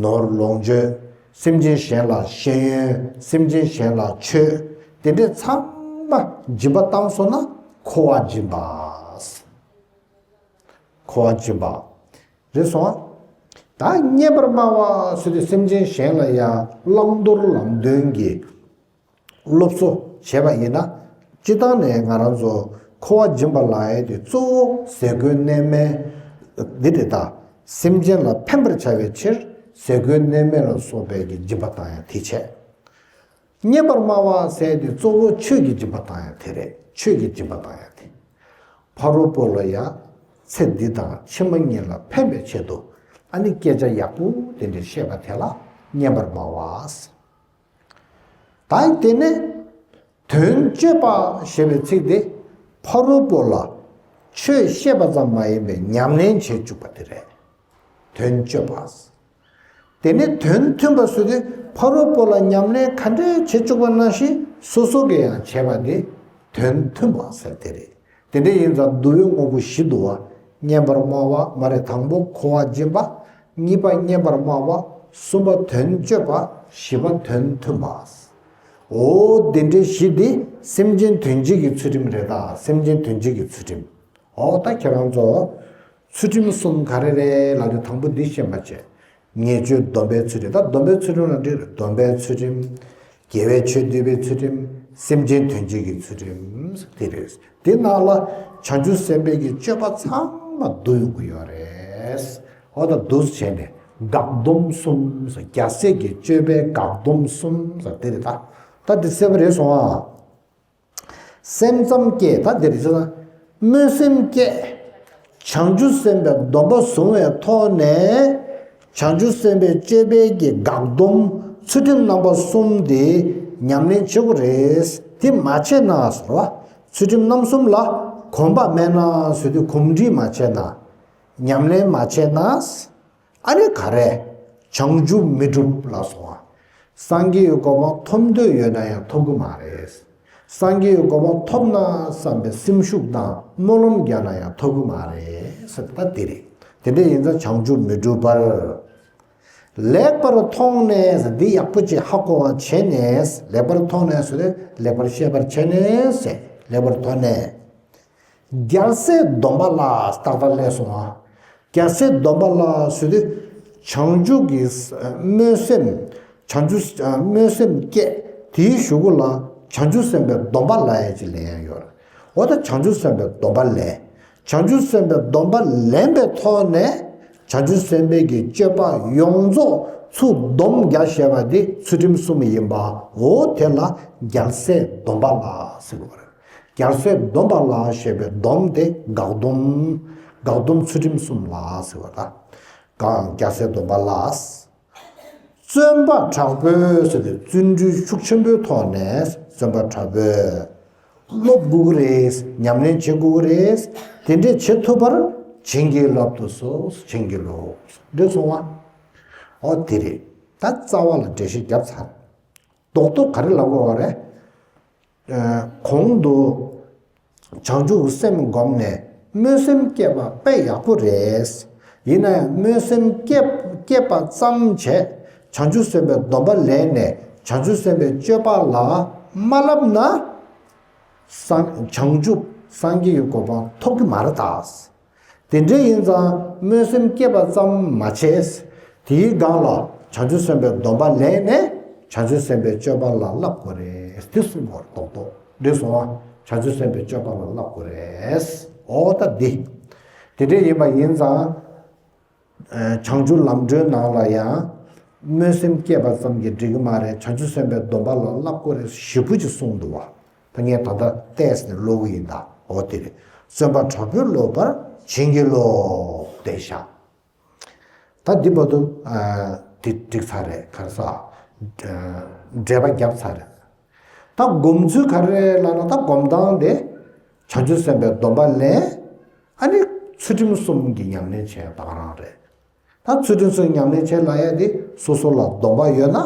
ནོར་ལོངས་སྤྱོད། སེམས་ཅན་གཞན་ལ་ཤེས་ཡོན། སེམས་ཅན་གཞན་ལ་ཆོས། དེ་འདྲས་ཚང་མ་སྦྱིན་པ་བཏང་སོང་ན་མཁོ་བ་སྦྱིན་པ། མཁོ་བ་སྦྱིན་པ། རེད་སོང་ཨ། ད་རྙེད་པར་སྨྲ་བ་ཟེར་དུས་སེམས་ཅན་གཞན་ལ་ཡང་བླང་དོར་ལམ་སྟོན་གྱི་སློབ་གསོ་བྱས་པ་ཡིན་ན། སྤྱིར་བཏང་ནས་ང་རང་ཚོ་མཁོ་བ་སྦྱིན་པ་ལབ་ཡས་དེ་གཙོ་བོ་ཟས་གོས་གནས་མལ་འདི་རེད་ད། སེམས་ཅན་ལ་ཕན་པར་བྱ་བའི་ཕྱིར་ཟས་གོས་གནས་མལ་ལ་སོགས་པའི་གི་སྦྱིན་པ་བཏང་ཡག་དེ་བྱས། བསྙེན་པར་སྨྲ་བ་ཟེར་དེ་གཙོ་བོ་ཆོས་ཀྱི་སྦྱིན་པ་བཏང་ཡ་དེ་རེད། ཆོས་ཀྱི་སྦྱིན་པ་བཏང་ཡ་དེ། ཕ་རོལ་པོ་ལ་ཡང་ཚེ་འདི་དང་ཕྱི་མ་གཉིས་ལ་ཕན་པའི་ཆེད་དུ་ཨ་ནི་སྐད་ཆ་ཡག་པོ་དེ་འདྲ་བཤད་པ་དེ་ལ་བསྙེན་པར་སྨྲ་བ་ཟེར། ད་དེ་ནས་དོན་སྤྱོད་པ་ཞེས་པའི་ཚིག་དེ་ཕ་རོལ་པོ་ལ་ཆོས་བཤད་པ་ཙམ་མ་ཡིན་པའི་ཉམས་ལེན་བྱེད་བཅུག་པ་དེ་རེད། དོན་སྤྱོད་པ། དེ་ནས་དོན་མཐུན་པ་ཟེར་དུས་ཕ་རོལ་པོ་ལ་ཉམས་ལེན་ག་འདྲས་བྱེད་བཅུག་པ་ནང་བཞིན་སོ་སོ་གིས་ཡང་བྱས་པ་དེ་དོན་མཐུན་པ་ཟེར་དེ་རེད། དེ་འདྲ་ཡིན་ཙང་བསྡུ་བའི་དངོས་པོ་བཞི་འདུག་བ། བསྙེན་པར་སྨྲ་བ་མ་རེད། དང་པོ་འཁོར་བ་སྦྱིན་པ། གཉིས་པ་བསྙེན་པར་སྨྲ་བ། གསུམ་པ་དོན་སྤྱོད་པ། བཞི་པ་དོན་མཐུན་པ། འོ་དེ་འདྲའི་བཞི་འདི་སེམས་ཅན་དོན་བྱེད་ཀྱི་ཚུལ་ཁྲིམས་རེད་ད། སེམས་ཅན་དོན་བྱེད་ཀྱི་ཚུལ་ཁྲིམས། འོ་ད་ཁྱེད་རང་ཚོ་ཚུལ་ཁྲིམས་གསུམ་ག་རེ་རེད་ལབ་དུས་དང་པོ་འདི་ཤེས་པ་བྱས། ཉེས་སྤྱོད་སྡོམ་པའི་ཚུལ་ཁྲིམས། ད་སྡོམ་པའི་ཚུལ་ཁྲིམས་ལ་འདྲི་རེད། སྡོམ་པའི་ཚུལ་ཁྲིམས། དགེ་བའི་ཆོས་སྡུད་པའི་ཚུལ་ཁྲིམས། སེམས་ཅན་དོན་བྱེད་ཀྱི་ཚུལ་ཁྲིམས་དེ་རེད། དེ་ནང་ལ་བྱང་ཆུབ་སེམས་དཔའི་གི་སྤྱོད་པ་ཚང་མ་བསྡུ་ཡོང་གི་ཡོད་རེད། འོ་ད་འདུག་བྱས་ནས་དགག་སྡོམ་གསུམ་ཟེར། རྒྱལ་སྲས་ཀྱི་སྤྱོད་པའི་དགག་སྡོམ་གསུམ་ཟེར་དེ་རེད་ད། ད་འདི་གསལ་པོ་རེད་སོང་ཨ། སེམས་ཙམ་སྐྱེ། ད་འདིར་ཅི་ན་སྨོན་སེམས་སྐྱེ། བྱང་ཆུབ་སེམས་དཔའི་སྡོམ་པ་བཟུང་བའི་ཐོག་ནས་བྱང་ཆུབ་སེམས་དཔའི་སྤྱོད་པའི་གི་དགག་སྡོམ་ཚུལ་ཁྲིམས་རྣམ་པ་གསུམ་དེ་ཉམས་ལེན་བྱེད་དགོས་རེད། དེ་མ་བྱས་ན་ཟེར་བ། ཚུལ་ཁྲིམས་རྣམ་གསུམ་ལ་གོམས་པ་མེད་ན་ཟེར་དུས་གོམས་འདྲིས་མ་བྱས་ན། ཉམས་ལེན་མ་བྱས་ན། ཨ་ནི་ག་རེ། བྱང་ཆུབ་མི་འགྲུབ་ལ་སོང་བ། སངས་རྒྱས་ཀྱི་གོ་འཕང་ཐོབ་འདོད་ཡོད་ན་ཡང་ཐོབ་ཀྱི་མ་རེད། སངས་རྒྱས་ཀྱི་གོ་འཕང་ཐོབ་ན་བསམ་པའི་སེམས་ཤུགས་དང་སྨོན་ལམ་རྒྱག་ན་ཡང་ཐོབ་ཀྱི་མ་རེད་ཟེར་ད་དེ་རེད། དེ་འདྲ་ཡིན་ཙང་བྱང་ཆུབ་མི་འགྲུབ་པར། ལེགས་པར་མཐོང་ནས་འདི་ཡག་པོ་ཅིག་ཧ་གོ་བ་བྱས་ནས། ལེགས་པར་མཐོང་ནས་ཟེར་ཏེ་ལེགས་པར་ཤེས་པར་བྱས་ནས་ཟེར། ལེགས་པར་མཐོང་ནས། རྒྱལ་སྲས་སྡོམ་པ་ལ་ཏག་ཏག་སླེབས་སོང་ཨ། རྒྱལ་སྲས་སྡོམ་པ་ལ་ཟེར་དུས་བྱང་ཆུབ་ཀྱི་སྨོན་སེམས། བྱང་ཆུབ་སྨོན་སེམས་སྐྱེས། དེའི་གཞུག་གུ་ལ་བྱང་ཆུབ་སེམས་དཔའི་སྡོམ་པ་ལ་ཡ་ཅིག་ལེན་ཡ་ཡོད་རེད། འོ་ད་བྱང་ཆུབ་སེམས་དཔའི་སྡོམ་པ་ལེན། བྱང་ཆུབ་སེམས་དཔའི་སྡོམ་པ་ལེན་པའི་ཐོག་ནས་བྱང་ཆུབ་སེམས་དཔའི་གི་སྤྱོད་པ་ཡོངས་རྫོགས་ཚུར་སྡོམ་རྒྱག་ཤེས་པ་དེ་ཚུལ་ཁྲིམས་གསུམ་ཡིན་པ། འོ་དེ་ལ་རྒྱལ་སྲས་སྡོམ་པ་ལ་ཟེར་བ་རེད། རྒྱལ་སྲས་སྡོམ་པ་ལ་ཞེས་པའི་སྡོམ་དེ་དགག་སྡོམ། དགག་སྡོམ་ཚུལ་ཁྲིམས་གསུམ་ལ་ཟེར་བ་ད། གང་རྒྱལ་སྲས་སྡོམ་པ་ལ། བརྩོན་པ་དྲག་པོས་ཟེར་ཏེ་བརྩོན་འགྲུས་ཤུགས་ཆེན་པོའི་ཐོག་ནས་བརྩོན་པ་དྲག་པོས་སློབ་དགོས་ཀྱི་རེད། ཉམས་ལེན་བྱེད་དགོས་ཀྱི་རེད། དེ་འདྲས་བྱེད་ཐུབ་པར་བྱིན་གྱིས་བརླབ་ཏུ་གསོལ། བྱིན་གྱིས་རློབས། འགྲིག་སོང་བ། འོ་དེ་རེད། ད་རྩ་བ་ལ་འགྲེལ་བཤད་བརྒྱབ་ཚར། རྡོག་རྡོག་ག་རེ་ལབ་དགོས་པ་རེད། གོང་དུ་བྱང་ཆུབ་སེམས་བསྒོམས་ནས་སྨོན་སེམས་བསྐྱེད་པ་དཔེ་ཡག་པོ་རེད། ཡིན་ན་ཡང་སྨོན་སེམས་བསྐྱེད་བསྐྱེད་པ་ཙམ་བྱས་བྱང་ཆུབ་སེམས་དཔའི་སྡོམ་པ་ལེན་ནས་བྱང་ཆུབ་སེམས་དཔའི་སྤྱོད་པ་ལ་མ་བསླབ་ན། སངས་བྱང་ཆུབ་སངས་རྒྱས་ཀྱི་གོ་འཕང་ཐོབ་ཀྱི་མ་རེད་ད། དེ་འདྲ་ཡིན་ཙང་སྨོན་སེམས་བསྐྱེད་པ་ཙམ་མ་བྱས། དེའི་སྒང་ལ་བྱང་ཆུབ་སེམས་དཔའི་སྡོམ་པ་ལེན་ནས་བྱང་ཆུབ་སེམས་དཔའི་སྤྱོད་པ་ལ་བསླབ་དགོས་རེད། དེ་གསུང་དགོས་རེད། རྡོག་རྡོག་འགྲིག་སོང་ང་། བྱང་ཆུབ་སེམས་དཔའི་སྤྱོད་པ་ལ་བསླབ་དགོས་རེད། འོ་ད་འདི། དེ་འདྲ་ཡིན་པ་ཡིན་ཙང་། བྱང་ཆུབ་ལམ་སྒྲོན་ནང་ལ་ཡང་། སྨོན་སེམས་བསྐྱེད་པ་ཙམ་གྱིས་འགྲིག་གི་མ་རེད། བྱང་ཆུབ་སེམས་དཔའི་སྡོམ་པ་ལ་བསླབ་དགོས་རེད་ཞེ་པོ་ཅིག་གསུངས་འདུག་བ། ད་ངས་ད་ལྟ་བལྟས་ནས་ཀློག་གི་ཡིན་ད། འོ་དེ་རེད། བརྩོན་པ་དྲག་པོས་སློབ་པར་བྱིན་གྱིས་རློབས་ཏེ་བཞག་ད་འདི་བར་དུ་ཨ་འདི་འགྲིག་ཚར་རེད། ག་རེ་ཟ། འགྲེལ་པ་བརྒྱབ་ཚར་རེད། ད་སྒོམ་ཚུལ་ག་རེ་ལབ་ན། ད་སྒོམ་སྟངས་དེ་བྱང་ཆུབ་སེམས་དཔའི་སྡོམ་པ་ལེན། ཨ་ནི་ཚུལ་ཁྲིམས་གསུམ་གྱི་ཉམས་ལེན་བྱས་ད་ག་རང་རེད། ད་ཚུལ་ཁྲིམས་གསུམ་ཉམས་ལེན་བྱེད་ལབ་ཡ་དེ་སོ་སོ་ལ་སྡོམ་པ་ཡོད་ན།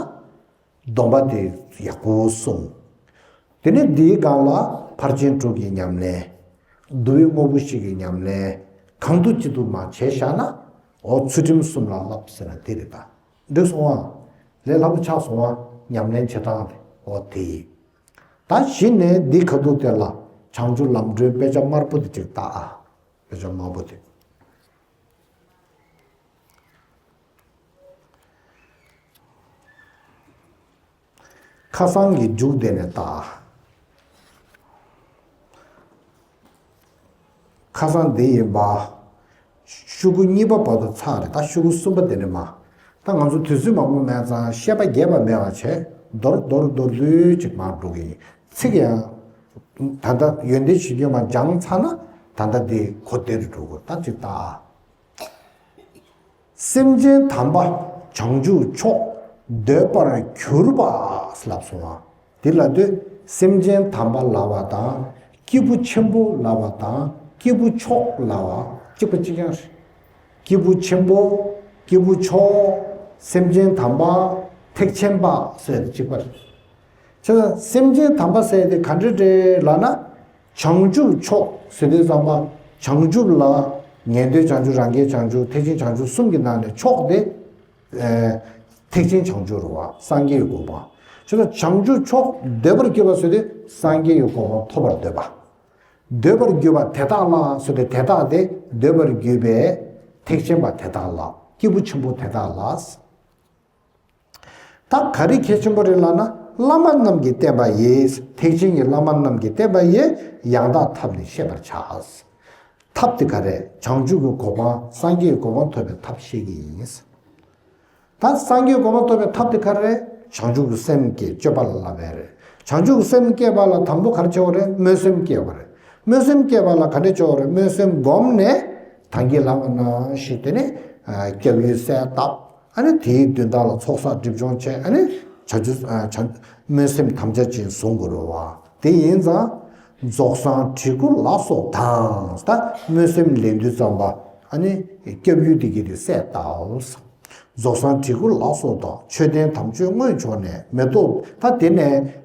སྡོམ་པ་དེ་ཡག་པོ་སྲུང་། དེ་ནས་འདིའི་སྒང་ལ་ཕར་ཕྱིན་དྲུག་གི་ཉམས་ལེན། བསྡུ་བའི་དངོས་པོ་བཞི་གི་ཉམས་ལེན། གང་ཐུབ་ཅི་ཐུབ་མ་བྱས་བཞག་ན། འོ་ཚུལ་ཁྲིམས་གསུམ་ལ་བསླབ་ཟེར་ན་དེ་རེད་ད། འགྲིག་སོང་ང་། ལས་སླ་པོ་ཆགས་སོང་ང་། ཉམས་ལེན་བྱེད་སྟངས་དེ་འོ་དེ་ཡིན། ད་གཞི་ནས་འདི་ཁ་ཐུག་དེ་ལ་བྱང་ཆུབ་ལམ་སྒྲོན་དཔེ་ཆ་དམར་པོ་དེ་ཅིག་ལྟ་ཨ། དཔེ་ཆ་དམར་པོ་དེ། ཁ་སང་གི་མཇུག་དེ་ནས་ལྟ། ཁ་སང་འདི་ཡིན་པ། ཤོག་གུ་གཉིས་པ་བར་དུ་ཚར་རེད། ད་ཤོག་གུ་གསུམ་པ་དེ་ནས་མ། ད་ང་ཚོ་དུས་ཚོད་མང་པོ་མེད་ཙང་བཤད་པ་རྒྱས་པ་མེད་པ་བྱས། མདོར་མདོར་མདོར་བསྡུས་ཅིག་མར་འགྲོ་གི་ཡིན། ཚིག་ཡང་ད་ལྟ་ཡོན་ཏན་གཞི་ཁྱོན་མ་སྦྱངས་ཚར་ན་ད་ལྟ་འདི་གོ་བདེ་རུ་འགྲོ་དགོས། ད་ཅིག་ལྟ། སེམས་ཅན་དམ་པ་བྱང་ཆུབ་མཆོག་འདོད་པར་གྱུར་པ་ལབ་སོང་བ། འདི་ལ་ལྟོས། སེམས་ཅན་དམ་པ་ལབ་པ་དང་། སྐྱེས་བུ་ཆེན་པོ་ལབ་པ་དང་སྐྱེས་བུ་མཆོག་ལབ་པ་གཅིག་པ་གཅིག་རྐྱང་རེད། སྐྱེས་བུ་ཆེན་པོ། སྐྱེས་བུ་མཆོག། སེམས་ཅན་དམ་པ། ཐེག་ཆེན་པ་ཟེར་དེ་གཅིག་པ་རེད། བྱས་ཙང་སེམས་ཅན་དམ་པ་ཟེར་དེ་ག་འདྲ་རེད་ལབ་ན། བྱང་ཆུབ་མཆོག་ཟེར་དུས་ཙམ་པ། བྱང་ཆུབ་ལ་ཉན་ཐོས་བྱང་ཆུབ། རང་རྒྱལ་བྱང་ཆུབ། ཐེག་ཆེན་བྱང་ཆུབ་གསུམ་གྱི་ནང་ནས་མཆོག་དེ། ཨ། ཐེག་ཆེན་བྱང་ཆུབ་རེད་བ། སངས་རྒྱས་ཀྱི་གོ་འཕང་། བྱས་ཙང་བྱང་ཆུབ་མཆོག་འདོད་པར་གྱུར་པ་ཟེར་དུས་སངས་རྒྱས་ཀྱི་གོ་འཕང་ཐོབ་པར་འདོད་པ། འདོད་པར་གྱུར་པ་དེ་དག་ལ་ཟེར་དུས་དེ་དག་དེ་འདོད་པར་གྱུར་པའི་ཐེག་ཆེན་པ་དེ་དག་ལ། སྐྱེས་བུ་ཆེན་པོ་དེ་དག་ལ། ད་ག་རེ་གལ་ཆེན་པོ་རེད་ལབ་ན། བླ་མ་རྣམས་ཀྱིས་བསྟན་པ་ཡིས། ཐེག་ཆེན་གྱི་བླ་མ་རྣམས་ཀྱིས་བསྟན་པ་ཡིས་ཡང་དག་ཐབས་ནི་ཤེས་པར་བྱ། ཐབས་དེ་ག་རེ། བྱང་ཆུབ་ཀྱི་གོ་འཕང་། སངས་རྒྱས་ཀྱི་གོ་འཕང་ཐོབ་པའི་ཐབས་བཤད་ཀྱི་ཡིན། ད་སངས་རྒྱས་ཀྱི་གོ་འཕང་ཐོབ་པའི་ཐབས་དེ་ག་རེ། བྱང་ཆུབ་ཀྱི་སེམས་བསྐྱེད། སྤྱོད་པ་ལ་བསླབ་པ་རེད། བྱང་ཆུབ་ཀྱི་སེམས་བསྐྱེད་པ་ལ་དང་པོ་ག་རེ་བྱེད་དགོས་རེད། སྨོན་སེམས་བསྐྱེད་དགོས་རེད། སྨོན་སེམས་བསྐྱེད་པ་ལ་ག་འདྲ་བྱེད་དགོས་རེད། སྨོན་སེམས་བསྒོམས་ནས་ད་གིན་ལབ་པ་ནང་བཞིན་དེ་ནི། ཨ། སྐྱབས་ཡུལ་གསལ་བཏབ། ཨ་ནི་དེའི་མདུན་ཐག་ལ་ཚོགས་བསགས་སྒྲིབ་སྦྱོང་བྱས། ཨ་ནི་བྱང་ཆུབ། ཨ། བྱང་། སྨོན་སེམས་དམ་བཅའ་ཅན་བཟུང་དགོས་རེད་བ། དེ་ཡིན་ཙང་རྫོགས་སངས་བྲིས་སྐུ་ལ་སོགས་དང་། ད་སྨོན་སེམས་ལེན་དུས་ཙམ་པ། ཨ་ནི་སྐྱབས་ཡུལ་དེ་གི་དེ་གསལ་བཏབ། རྫོགས་སངས་བྲིས་སྐུ་ལ་སོགས་དང་། མཆོད་རྟེན་དམ་ཆོས་སྔོན་བྱོན་ནས། མེ་ཏོག་ད་དེ་ནས་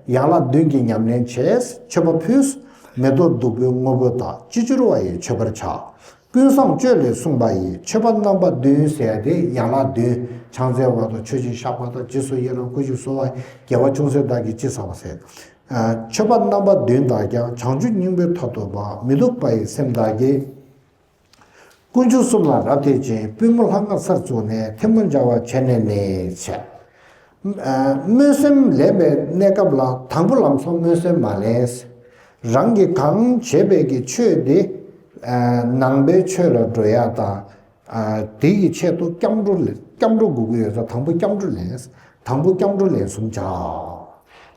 ཡན་ལག་བདུན་གྱི་ཉམས་ལེན་བྱས། མཆོད་པ་ཕུལ། མེ་ཏོག་བདུག་སྤོས་དངོས་པོ་དག་ཅི་བཅོལ་བ་ཡིས་མཆོད་པར་བྱ། ཀུན་བཟང་སྤྱོད་ལས་གསུངས་པ་ཡི། མཆོད་པ་རྣམ་པ་བདུན་ཟེར་ཡ་དེ་ཡན་ལག་བདུན། ཕྱག་འཚལ་བ་དང་། མཆོད་ཅིང་བཤགས་པ་དང་། རྗེས་སུ་ཡི་རང་། བསྐུལ་ཞིང་གསོལ་བ་ཡི། དགེ་བ་ཅུང་ཟད་བདག་གིས་ཅི་བསགས་པ་ཟེར། ཨ། མཆོད་པ་རྣམ་པ་བདུན་དག་ཀྱང་། བྱང་ཆུབ་སྙིང་པོའི་མཐར་ཐུག་པ། མི་སྡུག་པ་ཡི་སེམས་དག་གིས། དཀོན་མཆོག་གསུམ་ལ་རབ་གཏད་ཅིང་། པུས་མོ་ལྷ་ང་སར་བཙུགས་ནས། ཐལ་མོ་སྦྱར་བ་བྱས་ནས་ནི་བྱས། ཨ། སྨོན་སེམས་ལེན་པའི་གནས་སྐབས་ལ་དང་པོ་ལམ་སང་སྨོན་སེམས་མ་ལེན། རང་གིས་གང་བྱས་པའི་གི་ཆོས་དེ། ཨ། ནང་པའི་ཆོས་ལ་འགྲོ་ཡ་དང་། ཨ། དེ་ཡི་ཆེད་དུ་སྐྱབས་འགྲོ་ལེན། སྐྱབས་འགྲོ་དགོས་ཀྱི་ཡོད་ཙང་དང་པོ་སྐྱབས་འགྲོ་ལེན། དང་པོ་སྐྱབས་འགྲོ་ལན་གསུམ་བྱ།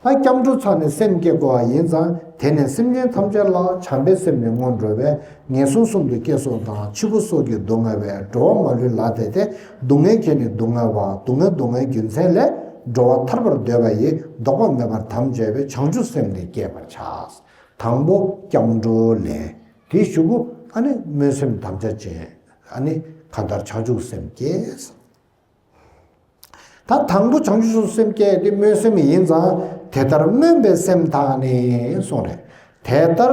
ད་སྐྱབས་འགྲོ་ཚར་ནས་སེམས་བསྐྱེད་དགོས་པ་ཡིན་ཙང་། དེ་ནས་སེམས་ཅན་ཐམས་ཅད་ལ་བྱམས་པའི་སེམས་ནི་སྔོན་འགྲོ་བས། ངན་སོང་གསུམ་དུ་སྐྱེ་སོགས་དང་། འཆི་འཕོ་སོགས་ཀྱི་སྡུག་བསྔལ་བས། འགྲོ་བ་མ་ལུས་ལ་དད་དེ། སྡུག་བསྔལ་གྱིས་ནི་སྡུག་བསྔལ་བ། སྡུག་བསྔལ་སྡུག་བསྔལ་རྒྱུ་མཚན་ལས། འགྲོ་བ་ཐར་པར་འདོད་པ་ཡིས། བཟློག་པ་མེད་པར་དམ་བཅས་པའི། བྱང་ཆུབ་སེམས་ནི་བསྐྱེད་པར་བྱ། དང་པོ་སྐྱབས་འགྲོ་ལེན། དེའི་གཞུག་གུ་ཨ་ནི་སྨོན་སེམས་དམ་བཅའ་ཅན། ཨ་ནི་གང་ལྟར་བྱང་ཆུབ་སེམས་བསྐྱེད། ད་དང་པོ་བྱང་ཆུབ་སེམས་བསྐྱེད་དེ་སྨོན་སེམས་ཡིན་ཙང་། དེ་ལྟར་སྨོན་པའི་སེམས་དག་ནི་གསུངས་རེད། དེ་ལྟར་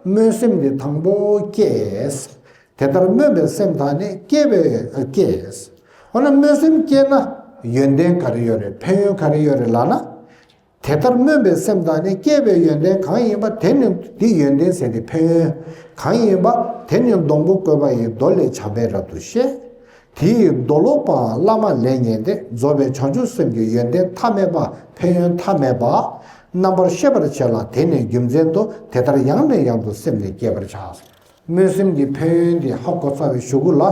སྨོན་སེམས་དེ་དང་པོ་བསྐྱེད། དེ་ལྟར་སྨོན་པའི་སེམས་དག་ནི་བསྐྱེད་པའི་བསྐྱེད། འོ་ན་སྨོན་སེམས་བསྐྱེད་ན་ཡོན་ཏན་ག་རེ་ཡོད་རེད། ཕན་ཡོན་ག་རེ་ཡོད་རེད་ལབ་ན། དེ་ལྟར་སྨོན་པའི་སེམས་དག་ནི་བསྐྱེད་པའི་ཡོན་ཏན་གང་ཡིན་པ། དེ་ནི་འདི་ཡོན་ཏན་ཟེར་ཏེ་ཕན་ཡོན་གང་ཡིན་པ། དེ་ནི་སྡོང་པོ་བཀོད་པ་ཡི། མདོ་ལས་བྱམས་པས་རབ་ཏུ་བཤད། དེ་ཡི་མདོ་ལོག་པའང་བླ་མ་ལས་ཉན་ཏེ། རྫོགས་པའི་བྱང་ཆུབ་སེམས་ཀྱི་ཡོན་ཏན་མཐའ་མེད་པ། ཕན་ཡོན་མཐའ་མེད་པ་རྣམ་པར་ཤེས་པར་བྱས་ལ། དེ་ནི་རྒྱུ་མཚན་དུ། དེ་ལྟར་ཡང་ནས་ཡང་དུ་སེམས་ནི་བསྐྱེད་པར་བྱ། སྨོན་སེམས་ཀྱི་ཕན་ཡོན་འདི་ཧ་གོ་ཚར་བའི་གཞུག་གུ་ལ།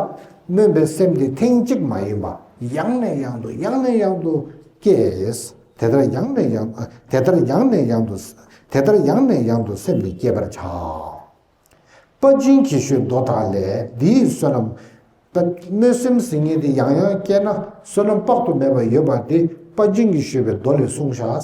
སྨོན་པའི་སེམས་འདི་ཐེངས་གཅིག་མ་ཡིན་པ་ཡང་ནས་ཡང་དུ་ཡང་ནས་ཡང་དུ་བསྐྱེད། དེ་ལྟར་ཡང་ནས་ཡང་། དེ་ལྟར་ཡང་ནས་ཡང་དུ། དེ་ལྟར་ཡང་ནས་ཡང་དུ་སེམས་ནི་བསྐྱེད་པར་བྱ། དཔལ་སྦྱིན་གྱིས་ཞུས་མདོ་དག་ལས། འདིའི་བསོད་ནམས། སྨོན་སེམས་ཟེར་མཁན་དེ་ཡང་ཡང་བསྐྱེད་ན་བསོད་ནམས་དཔག་ཏུ་མེད་པ་ཡོད་པ་དེ་དཔལ་སྦྱིན་གྱིས་ཞུས་པའི་མདོ་ལས་གསུངས་བཞག་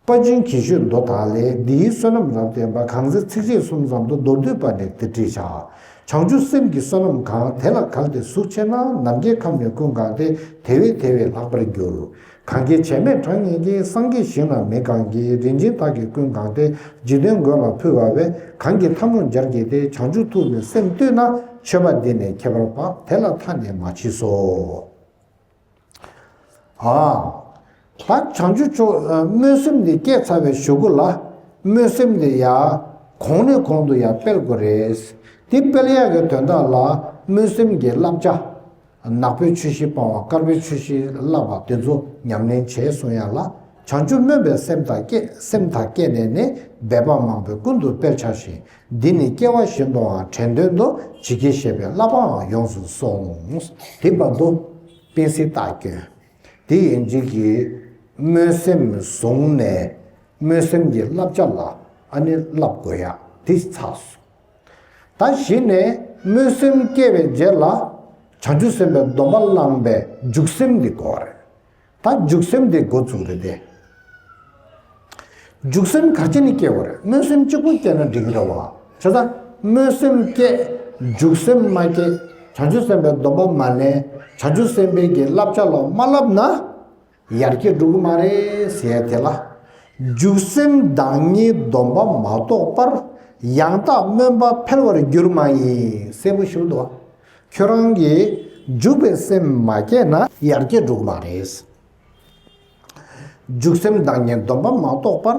དཔལ་སྦྱིན་གྱིས་ཞུས་མདོ་དག་ལས། འདིའི་བསོད་ནམས་རབ་བསྟན་པ། གང་ཚེ་ཚིགས་བཅད་གསུམ་ཙམ་དུ་མདོར་བསྡུས་པ་ནི་འདི་བྲིས་བཞག་བྱང་ཆུབ་སེམས་ཀྱི་བསོད་ནམས་གང་། དེ་ལ་གལ་ཏེ་གཟུགས་ཆེ་ན། ནམ་མཁའི་ཁམས་ནི་ཀུན་གང་སྟེ། དེ་བས་དེ་བས་ལྷག་པར་འགྱུར། གང་སྐྱེས་བྱེ་མེད་གྲངས་སྙེད་ཀྱི། སངས་རྒྱས་ཞིང་རྣམས་མི་གང་གི། རིན་ཆེན་དག་གིས་ཀུན་གང་སྟེ། འཇིག་རྟེན་མགོན་ལ་ཕུལ་བ་བས། གང་གིས་ཐལ་མོ་སྦྱར་བགྱིས་ཏེ། བྱང་ཆུབ་ཐུགས་ནི་སེམས་གཏད་ན། མཆོད་པ་འདི་ནི་ཁྱད་པར་འཕགས། དེ་ལ་མཐའ་ནི་མ་མཆིས་སོ། ཨ། ད་བྱང་ཆུབ་མཆོག་སྨོན་སེམས་འདི་བསྐྱེད་ཚར་བའི་གཞུག་གུ་ལ། སྨོན་སེམས་འདི་ཡང་གོང་ནས་གོང་དུ་ཡང་སྤེལ་དགོས་རེད། འདི་སྤེལ་ཡག་གི་དོན་དག་ལ་སྨོན་སེམས་ཀྱི་བསླབ་བྱ། ནག་པོའི་ཆོས་བཞི་སྤང་བ། དཀར་པོའི་ཆོས་བཞི་བསླབ་པ་དེ་ཚོ་ཉམས་ལེན་བྱས་སོང་ཡ་ལ། བྱང་ཆུབ་སྨོན་པའི་སེམས་དང་བསྐྱེད། སེམས་དང་བསྐྱེད་ནས་ནི། འབད་པ་མང་པོས་ཀུན་ཏུ་སྤེལ་བྱ་ཞིང་། འདི་ནི་སྐྱེ་བ་བཞིན་དུའང་དྲན་དོན་དུ། ཇི་སྐད་བཤད་པའི་བསླབ་པའང་ཡོངས་སུ་གསུངས། དེ་བར་དུ་པཎ་ཟེར་རྟགས་སྐྱོན། དེ་ཡན་ཆད་ཀྱི་ སྨོན་སེམས་བཟུང་ནས་སྨོན་སེམས་ཀྱི་བསླབ་བྱ་ལ་ཨ་ནི་བསླབ་དགོས་ཡ་དེ་ཚར་སོང་། ད་གཞི་ནས་སྨོན་སེམས་སྐྱེས་པའི་རྗེས་ལ་བྱང་ཆུབ་སེམས་དཔའི་སྡོམ་པ་བླངས་པའི་འཇུག་སེམས་འདི་དགོས་རེད། ད་འཇུག་སེམས་དེ་འགོ་བཙུགས་རེད་དེ། འཇུག་སེམས་ག་རེ་བྱས་ནས་སྐྱེ་དགོས་རེད། སྨོན་སེམས་གཅིག་པོ་སྐྱེས་ན་འགྲིག་གི་རེད་བ། བྱས་ཙང་སྨོན་སེམས་སྐྱེས། འཇུག་སེམས་མ་སྐྱེས། བྱང་ཆུབ་སེམས་དཔའི་སྡོམ་པ་མ་ལེན། བྱང་ཆུབ་སེམས་དཔའི་གི་བསླབ་བྱ་ལ་མ་བསླབ་ན། ཡར་རྒྱས་འགྲོ་གི་མ་རེད་ཟེར་ཡ་དེ་ལ། འཇུག་སེམས་བདག་ཉིད་སྡོམ་པ་མ་གཏོགས་པར། ཡང་དག་སྨོན་པ་འཕེལ་བར་འགྱུར་མ་ཡིན། གསལ་པོ་ཞིག་འདུག་བ། ཁྱོད་རང་གིས་འཇུག་པའི་སེམས་མ་སྐྱེས་ན་ཡར་རྒྱས་འགྲོ་གི་མ་རེད། འཇུག་སེམས་བདག་ཉིད་སྡོམ་པ་མ་གཏོགས་པར།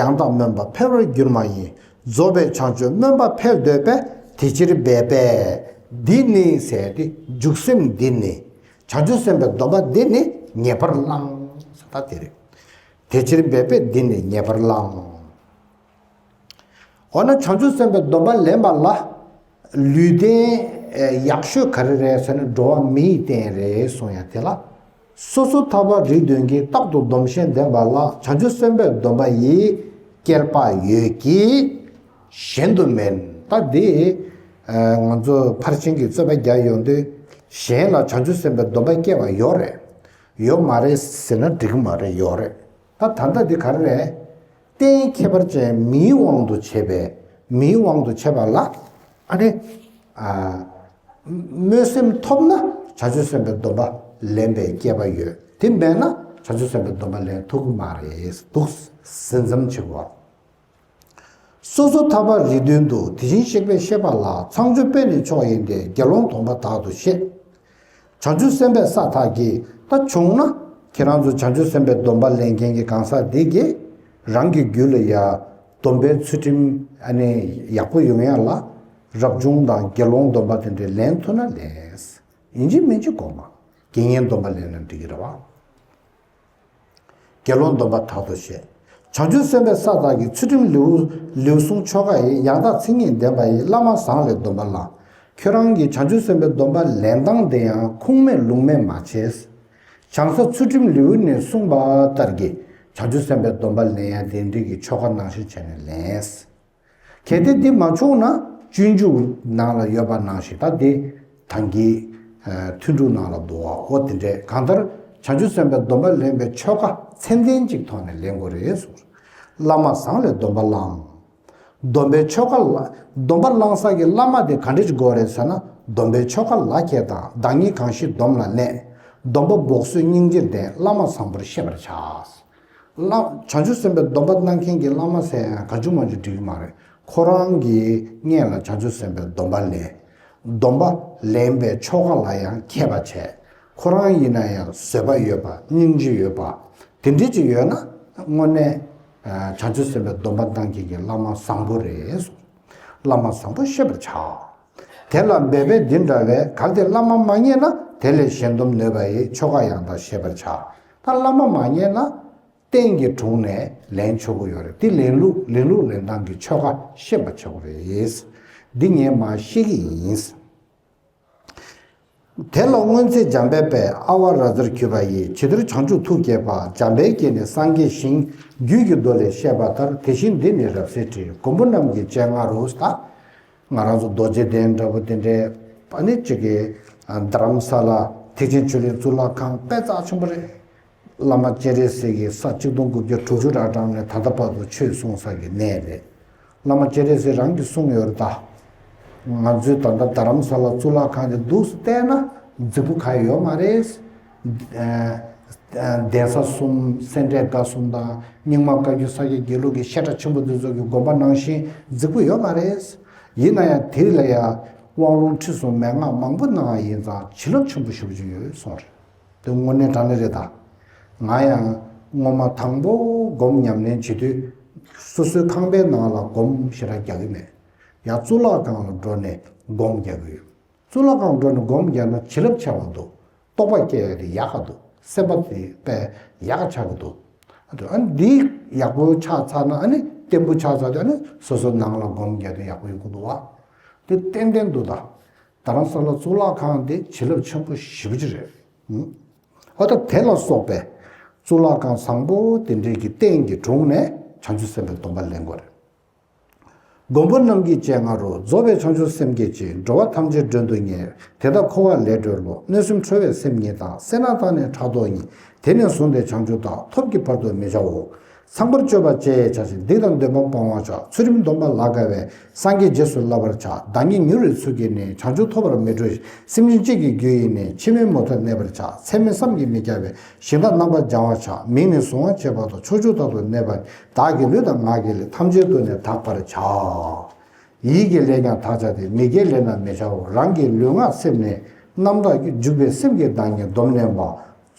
ཡང་དག་སྨོན་པ་འཕེལ་བར་འགྱུར་མ་ཡིན། རྫོགས་པའི་བྱང་ཆུབ་སྨོན་པ་འཕེལ་འདོད་པས། དེ་ཕྱིར་འབད་པས། འདི་ནི་ཟེར་ཏེ་འཇུག་སེམས་འདི་ནི། བྱང་ཆུབ་སེམས་དཔའི་སྡོམ་པ་འདི་ནི་ངེས་པར་བླང་ཟེར་ད་དེ་རེད། དེ་ཕྱིར་འབད་པས་འདི་ནི་ངེས་པར་བླང་། འོ་ན་བྱང་ཆུབ་སེམས་དཔའི་སྡོམ་པ་ལེན་པ་ལ་ལུས་རྟེན་ཡག་ཤོས་ག་རེ་རེད་ཟེར་ན་འགྲོ་བ་མིའི་རྟེན་རེད་གསུང་ཡ་དེ་ལ། སོ་སོ་ཐར་པ་རིགས་བདུན་གྱིས་རྟག་ཏུ་སྡོམ་ཞིང་ལྡན་པ་ལ་བྱང་ཆུབ་སེམས་དཔའི་སྡོམ་པ་ཡི་བསྐལ་པ་ཡོད་ཀྱི། གཞན་དུ་མེད། ད་འདི་ང་ཚོ་ཕར་ཕྱིན་གྱི་རྩོད་པ་རྒྱག་ཡོང་དུས་གཞན་ལ་བྱང་ཆུབ་སེམས་དཔའི་སྡོམ་པ་སྐྱེ་བ་ཡོད་རེད། ཡོད་མ་རེད་ཟེར་ན་འགྲིག་གི་མ་རེད། ཡོད་རེད། ད་ད་ལྟ་འདི་ག་རེ་རེད། རྟེན་ཁྱད་པར་ཅན་མིའི་དབང་དུ་བྱས་པའི་མིའི་དབང་དུ་བྱས་པ་ལ་ཨ་ནི། ཨ། སྨོན་སེམས་ཐོབ་ན་བྱང་ཆུབ་སེམས་དཔའི་སྡོམ་པ་ལེན་པའི་སྐལ་པ་ཡོད། དེ་མེད་ན་བྱང་ཆུབ་སེམས་དཔའི་སྡོམ་པ་ལེན་ཐུབ་ཀྱི་མ་རེད། འདུག་ཟིན་མཚམས་ཆེ་བ། སོ་སོ་ཐར་པ་རིགས་བདུན་དུ་དེ་བཞིན་གཤེགས་པའི་བཤད་པ་ལ་ཚངས་སྤྱོད་པས་ནི་མཆོག་ཡིན་ཏེ་དགེ་སློང་སྡོམ་པ་དག་ཏུ་བཤད། བྱང་ཆུབ་སེམས་དཔའི་ས་དག་གིས་ད་བྱུང་ན་ཁྱེད་རང་ཚོ་བྱང་ཆུབ་སེམས་དཔའི་སྡོམ་པ་ལེན་མཁན་གྱི་གང་ཟག་འདི་གིས་རང་གི་རྒྱུད་ལ་ཡ་སྡོམ་པའི་ཚུལ་ཁྲིམས་ཨ་ནི་ཡག་པོ་ཡོང་ཡ་ལ་རབ་བྱུང་དང་དགེ་སློང་སྡོམ་པ་དེ་འདྲའི་ལེན་ཐུབ་ན་ལེགས། ཡིན་གཅིག་མིན་གཅིག་དགོས་མ། དགེ་བསྙེན་སྡོམ་པ་ལེན་ན་འགྲིག་གི་རེད་བ། དགེ་སློང་སྡོམ་པ་དག་ཏུ་བཤད། བྱང་ཆུབ་སེམས་དཔའི་ས་དག་གི་ཚུལ་ཁྲིམས་ལེའུ་ལེའུ་གསུང་ཆོ་ག་ཡི་ཡང་དག་མཚན་ཉིད་ལྡན་པ་ཡི་བླ་མ་བཟང་ལས་སྡོམ་པ་བླངས། ཁྱོད་རང་གིས་བྱང་ཆུབ་སེམས་དཔའི་སྡོམ་པ་ལེན་སྟངས་དེ་ཡང་ཁུངས་མེད་ལུང་མེད་མ་བྱས། བྱང་ས་ཚུལ་ཁྲིམས་ལེའུ་ནས་གསུངས་པ་ལྟར་གྱི་བྱང་ཆུབ་སེམས་དཔའི་སྡོམ་པ་ལེན་ཡ་དེ་འདྲའི་གི་ཆོ་ག་ནང་བཞིན་བྱས་ནས་ལེན། གལ་ཏེ་འདི་མ་བྱུང་ན་སྤྱོད་འཇུག་ནང་ལ་ཡོད་པ་ནང་བཞིན་ད་འདི་ཐང་གི་ཐུན་དྲུག་ནང་ལ་འདུག་བ། འོ་དེ་འདྲས་གང་ལྟར་བྱང་ཆུབ་སེམས་དཔའི་སྡོམ་པ་ལེན་པའི་ཆོ་ག་ཚད་ལྡན་ཅིག་ཐོག་ནས་ལེན་དགོས་རེད་གསུངས། བླ་མ་བཟང་ལས་སྡོམ་པ་བླངས། སྡོམ་པའི་ཆོ་ག་ལ་སྡོམ་པ་བླང་ས་གི་བླ་མ་དེ་ག་འདྲས་ཅིག་དགོས་རེད་ཟེར་ན། སྡོམ་པའི་ཆོ་ག་ལ་མཁས་དང་བདག་ཉིད་གང་ཞིག་སྡོམ་ལ་གནས། སྡོམ་པ་འབོགས་སོད་སྙིང་རྗེར་ལྡན་བླ་མ་བཟང་པོར་ཤེས་པར་བྱ། བླ་བྱང་ཆུབ་སེམས་དཔའི་སྡོམ་པ་གནང་མཁན་གྱི་བླ་མ་ཟེར་ཡང་གང་བྱུང་མང་བྱུང་འགྲིག་གི་མ་རེད། ཁོ་རང་གིས་སྔོན་ལ་བྱང་ཆུབ་སེམས་དཔའི་སྡོམ་པ་ལེན། སྡོམ་པ་ལེན་པའི་ཆོ་ག་ལ་ཡང་མཁས་པ་བྱས། ཁོ་རང་ཡིན་ན་ཡང་བཟོད་པ་ཡོད་པ་སྙིང་རྗེ་ཡོད་པ་དེ་འདྲས་ཅིག་ཡོད་ན་དངོས་གནས་བྱང་ཆུབ་སེམས་དཔའི་སྡོམ་པ་གནང་མཁན་གྱི་བླ་མ་བཟང་པོ་རེད་གསུངས། བླ་མ་བཟང་པོ་ཤེས་པར་བྱ། དེ་ལ་འབད་པས་འདི་འདྲ་བས། གལ་ཏེ་བླ་མ་མ་རྙེད་ན། དེ་ལས་གཞན་སྡོམ་ནོད་པ་ཡི། ཆོ་ག་ཡང་དག་ཤེས་པར་བྱ། ད་བླ་མ་མ་རྙེད་ན། རྟེན་གྱི་དྲུང་ནས་ལེན་ཆོག་གི་ཡོད་རེད། དེ་ལེན་ལུགས་ལེན་ལུགས་ལེན་སྟངས་ཀྱི་ཆོ་ག་ཤེས་པ་ཆོག་གི་རེད། འདི་ངས་མར་བཤད་ཀྱི་ཡིན། དེ་ལ་སྔོན་ཚེ་འཇམ་དཔལ་དཔལ། ཨ་ཝ་ར་ཛར་གྱུར་པ་ཡིས། ཇི་ལྟར་བྱང་ཆུབ་ཐུགས་བསྐྱེད་པ། འཇམ་དཔལ་དཀྱིལ་ནས་སངས་རྒྱས་ཞིང་། རྒྱུད་ཀྱི་མདོ་ལས་བཤད་པ་ལྟར། དེ་བཞིན་འདི་ནི་རབ་གསལ་ཁྲིད། མགོན་པོ་རྣམས་ཀྱི་སྤྱན་སྔ་རུ། ད་ང་རང་ཚོ་རྡོ་རྗེ་གདན་འདྲ་པོ་དེ་འདྲའི་ཨ་ནི་གཅིག་གི་རྡ་རམ་ས་ལ་ཐེག་ཆེན་ཆོས་གླིང་གཙུག་ལག་ཁང་དཔེ་རྩ་ཆེན་པོ་རེད། བླ་མ་སྤྱན་རས་གཟིགས་ཀྱིས་ས་ཆིག་སྟོང་དགུ་བརྒྱ་དྲུག་ཅུ་རེ་གྲངས་ནས་ད་ལྟ་བར་དུ་ཆོས་གསུང་ས་གི་གནས་རེད། བླ་མ་སྤྱན་རས་གཟིགས་རང་གིས་གསུངས་ཡོད་རེད་ད། ང་ཚོའི་ད་ལྟ་རྡ་རམ་ས་ལ་གཙུག་ལག་ཁང་དེ་འདུག་སེ་བལྟས་ན་རྫིག་པོ་གང་ཡང་ཡོད་མ་རེད། ཨ་ཨ་གདན་ས་གསུམ་སེ་འབྲས་དགའ་གསུམ་དང་རྙིང་མ་བཀའ་བརྒྱུད་ས་སྐྱ་དགེ་ལུགས་ཀྱི་བཤད་གྲྭ་ཆེན་པོ་འདི་ཚོ་གི་དགོན་པ་ནང་བཞིན་རྫིག་པོ་ཡོད་མ་རེད། ཡིན་ན་ཡང་དེ་ལ་ཡང་དབང་ལུང་ཁྲིད་གསུམ་མན་ངག་མང་པོ་གནང་བ་ཡིན་ཙང་བྱིན་རླབས་ཆེན་པོ་ཞེ་པོ་ཅིག་ཡོད་གསུངས་རེད། དེ་དངོས་གནས་དྲང་གནས་རེད་ད། ང་ཡང་སྔོན་མ་དང་པོ་སྒོམ་ཉམས་ལེན་བྱེད་དུས་སོ་སོའི་ཁང་པའི་ནང་ལ་སྒོམ་ཞེ་དྲག་རྒྱག་གི་མེད། ཡང་གཙུག་ལག་ཁང་ལ་འགྲོ་ནས་སྒོམ་རྒྱག་གི་ཡོད། གཙུག་ལག་ཁང་འགྲོ་ནས་སྒོམ་རྒྱག་ན་བྱིན་རླབས་ཆེ་བ་འདུག་རྟོགས་པ་སྐྱེ་ཡ་དེ་ཡག་ག་འདུག་སེམས་པ་དེ་དཔེ་ཡག་ག་ཆགས་ཀྱི་འདུག་ཨ་འདི་ཡག་པོ་ཆགས་ཚར་ན་ཨ་ནི་བརྟན་པོ་ཆགས་ཚར་དུས་ཨ་ནི་སོ་སོ་ནང་ལ་སྒོམ་རྒྱག་དུས་ཡག་པོ་ཡོང་གི་འདུག་བ། དེ་ཏན་ཏན་འདུག་ད། རྡ་རམ་ས་ལ་གཙུག་ལག་ཁང་དེ་བྱིན་རླབས་ཆེན་པོ་ཞེ་པོ་ཅིག་རེད། ཨ་ད་དེ་ལ་སོགས་པའི་ གཙུག་ལག་ཁང་བཟང་པོ་དེ་འདྲའི་གི་རྟེན་གྱི་དྲུང་ནས་བྱང་ཆུབ་སེམས་དཔའི་སྡོམ་པ་ལེན་དགོས་རེད། མགོན་པོ་རྣམས་ཀྱི་སྤྱན་སྔ་རུ། རྫོགས་པའི་བྱང་ཆུབ་སེམས་བསྐྱེད་ཅིང་། འགྲོ་བ་ཐམས་ཅད་མགྲོན་དུ་གཉེར། དེ་དག་འཁོར་བ་ལས་སྒྲོལ་ལོ། གནོད་སེམས་ཁྲོ་བའི་སེམས་ཉིད་དང་། སེར་སྣ་དག་ནི་ཕྲག་དོག་ཉིད། དེ་ནས་བཟུང་སྟེ་བྱང་ཆུབ་བདག། ཐོབ་ཀྱི་བར་དུ་མི་བྱའོ། ཚངས་པར་སྤྱོད་པ་སྤྱད་བྱ་ཞིང་། སྡིག་དང་འདོད་པ་སྤང་བར་བྱ། ཚུལ་ཁྲིམས་སྡོམ་པ་ལ་དགའ་བས། སངས་རྒྱས་རྗེས་སུ་བསླབ་པར་བྱ། བདག་ཉིད་མྱུར་བའི་ཚུལ་གྱིས་ནི། བྱང་ཆུབ་ཐོབ་པར་མི་སྤྲོ་ཞིང་། སེམས་ཅན་གཅིག་གི་རྒྱུ་ཡིས་ནི། ཕྱི་མའི་མུ་མཐར་གནས་པར་བྱ། ཚད་མེད་བསམ་གྱིས་མི་ཁྱབ་པའི། ཞིང་དག་རྣམ་པར་སྦྱང་བར་བྱ། མིང་ནི་གཟུང་བ་བྱེད་པ་དང་། ཕྱོགས་བཅུ་དག་ཏུ་གནས་པ། བདག་གི་ལུས་དང་ངག་གི་ལས་ཐམས་ཅད་དུ་ནི་དག་པར་བྱ། ཡིད་ཀྱི་ལས་ཀྱང་དག་བྱ་སྟེ། མི་དགེའི་ལས་རྣམས་མི་བྱའོ། རང་གི་ལུས་ངག་སེམས་ནི། རྣམ་དག་འཇུག་པའི་སེམས་ཀྱིས་བདག་ཉིད་སྡོམ་ནན་པ།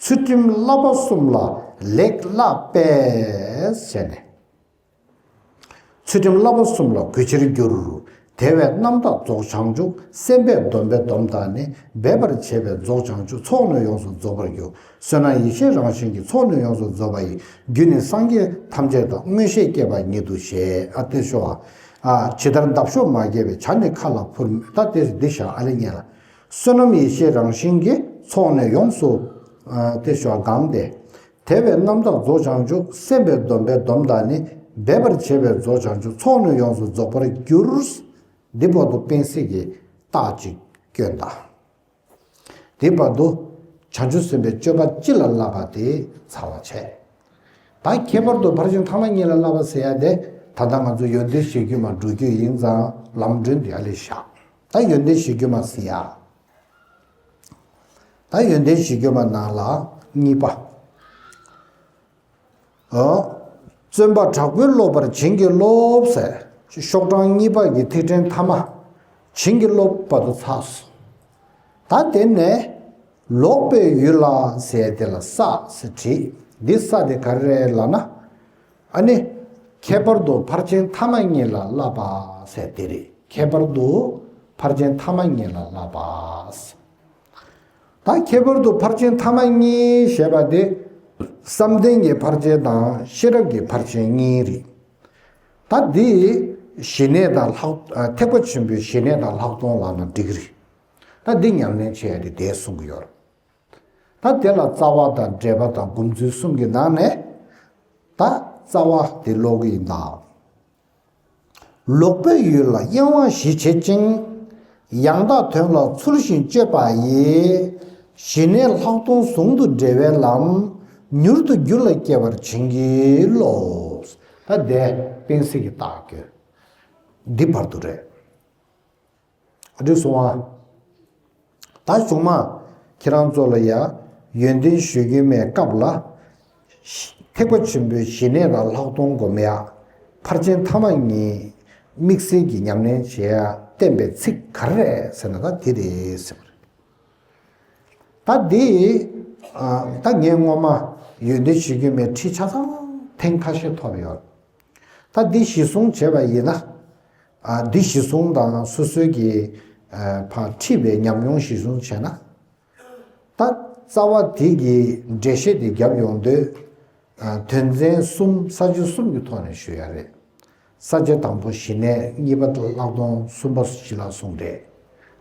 ཚུལ་ཁྲིམས་བསླབ་པ་གསུམ་ལ་ལེགས་བསླབ་པས་ཟེར་ནས། ཚུལ་ཁྲིམས་བསླབ་པ་གསུམ་ལ་གུས་ཕྱིར་འགྱུར། དེ་བས་རྣམ་དག་རྫོགས་བྱང་ཆུབ། སེམས་དཔའི་སྡོམ་པའི་སྡོམ་དག་ནི། འབད་པར་བྱེད་པས་རྫོགས་བྱང་ཆུབ། ཚོགས་ནི་ཡོངས་སུ་རྫོགས་པར་འགྱུར། བསོད་ནམས་ཡེ་ཤེས་རང་བཞིན་གྱིས། ཚོགས་ནི་ཡོངས་སུ་རྫོགས་པ་ཡི། རྒྱུ་ནི་སངས་རྒྱས་ཐམས་ཅད་དང་། མངོན་ཤེས་སྐྱེས་པ་ཉིད་དུ་བཞེད། ཨ་ཏེ་ཤོ་ཨ། ཇི་ལྟར་འདབ་གཤོག་མ་སྐྱེས་པའི། བྱ་ནི་མཁའ་ལ་འཕུར། ད་ཏེ་འདི་བཞག་ཨ་ལེ་ཉེ་ལ། བསོད་ནམས་ཡེ་ཤེས་རང་བཞིན་གྱིས། ཚོགས་ནི་ཡོངས་སུ་ཨ་ཏེ་ཤོ་ཨ་གང་སྟེ། དེ་བས་རྣམ་དག་རྫོགས་བྱང་ཆུབ། སེམས་དཔའི་སྡོམ་པའི་སྡོམ་དག་ནི། འབད་པར་བྱེད་པས་རྫོགས་བྱང་ཆུབ། ཚོགས་ནི་ཡོངས་སུ་རྫོགས་པར་འགྱུར། འདི་བར་དུ་སྤེན་སྲིད་ཀྱི་རྟགས་གཅིག་སྐྱོན་དང་། དེ་བར་དུ་བྱང་ཆུབ་སེམས་དཔའི་སྤྱོད་པ་སྤྱི་ལ་བསླབ་པ་དེ་ཚར་བ་བྱས། ད་ཁྱད་པར་དུ་ཕར་ཕྱིན་ཐ་མ་གཉིས་ལ་བསླབ་པ་ཟེར་ཡ་དེ། ད་ལྟ་ང་ཚོ་ཡོན་ཏན་གཞིར་གྱུར་མ་འགྲོ་རྒྱུ་ཡིན་ཙང་ལམ་སྒྲོན་དེ་ཨ་ལེ་བཞག་ད་ཡོན་ཏན་གཞིར་གྱུར་མ་ཟེར་ཡ། ད་ཡོན་ཏན་གཞིར་གྱུར་མ་ནང་ལ་གཉིས་པ། ཨོ། བརྩོན་པ་དྲག་པོས་སློབ་པར་བྱིན་གྱིས་རློབས་ཟེར། ཤོག་གྲངས་གཉིས་པ་གི་ཐིག་ཕྲེང་མཐའ་མ། བྱིན་གྱིས་རློབས་བར་དུ་ཚར་སོང་། ད་དེ་ནས། ལོག་པའི་ཡུལ་ལ་ཟེར་དེ་ལ་ས་ཟེར་བྲིས། འདི་ས་དེ་ག་རེ་རེད་ལབ་ན། ཨ་ནི། ཁྱད་པར་དུ་ཕར་ཕྱིན་ཐ་མ་གཉིས་ལ་བསླབ་པ་ཟེར་དེ་རེད། ཁྱད་པར་དུ་ཕར་ཕྱིན་ཐ་མ་གཉིས་ལ་བསླབ་པ་ཟེར། ད་ཁྱད་པར་དུ་ཕར་ཕྱིན་ཐ་མ་གཉིས་ཞེས་པ་དེ། བསམ་གཏན་གྱི་ཕར་ཕྱིན་དང་ཤེས་རབ་ཀྱི་ཕར་ཕྱིན་གཉིས་རེད། ད་འདི་ཞི་གནས་དང་ལྷག་ཨ་ཐེག་པ་ཆེན་པོའི་ཞི་གནས་དང་ལྷག་མཐོང་ལབ་ན་འགྲིག་གི་རེད། ད་འདི་ཉམས་ལེན་བྱེད་ཡ་དེ་དེ་གསུང་གི་ཡོད་རེད། ད་དེ་ལ་རྩ་བ་དང་འབྲེལ་པ་དང་སྒོམ་ཚུལ་གསུམ་གྱི་ནང་ནས། ད་རྩ་བ་དེ་ཀློག་གི་ཡིན་ད། ལོག་པའི་ཡུལ་ལ་གཡེང་བ་ཞི་བྱེད་ཅིང་། ཡང་དག་དོན་ལ་ཚུལ་བཞིན་དཔྱོད་པ་ཡིས། ཞི་གནས་ལྷག་མཐོང་ཟུང་དུ་འབྲེལ་བའི་ལམ། མྱུར་དུ་རྒྱུད་ལ་སྐྱེ་བར་བྱིན་གྱིས་རློབས། ད་དེ་སྤེན་སྲིད་ཀྱི་རྟགས་སྐྱོན། འདི་བར་དུ་རེད། འགྲིག་སོང་ཨ། ད་གཞུག་མ་ཁྱེད་རང་ཚོ་ལ་ཡ་ཡོན་ཏན་ཞུ་རྒྱུ་མེད་སྐབས་ལ། ཐེག་པ་ཆེན་པོའི་ཞི་གནས་དང་ལྷག་མཐོང་སྒོམ་ཡ། ཕར་ཕྱིན་ཐ་མ་གཉིས་དམིགས་བསལ་གྱི་ཉམས་ལེན་བྱེད་ཡ་བསྟན་པའི་ཚིག་ག་རེ་རེད་ཟེར་ན་ད་དེ་རེད་ཟེར་བ་རེད། ད་འདི་ཨ་ད་ངས་སྔོན་མ་ཡོན་ཏན་ཞུ་རྒྱུ་མེད་ཁྲིད་ཆ་ཚང་ཐེངས་ཁ་ཤས་ཐོབ་ཡོད། ད་འདི་གཞི་བཟུང་བྱས་པ་ཡིན་ན། ཨ་འདི་གཞི་བཟུང་དང་སོ་སོའི་གི་ཨ་ཕར་ཁྲིད་པའི་ཉམས་མྱོང་གཞི་བཟུང་བྱས་ན། ད་རྩ་བ་དེ་གི་འགྲེལ་བཤད་དེ་རྒྱབ་ཡོང་དུས། ཨ་དོན་ཚན་གསུམ་ས་བཅད་གསུམ་གྱི་ཐོག་ནས་ཞུ་ཡ་རེད། ས་བཅད་དང་པོ་ཞི་གནས། གཉིས་པ་ལྷག་མཐོང་། གསུམ་པ་ཞི་ལྷག་ཟུང་འབྲེལ།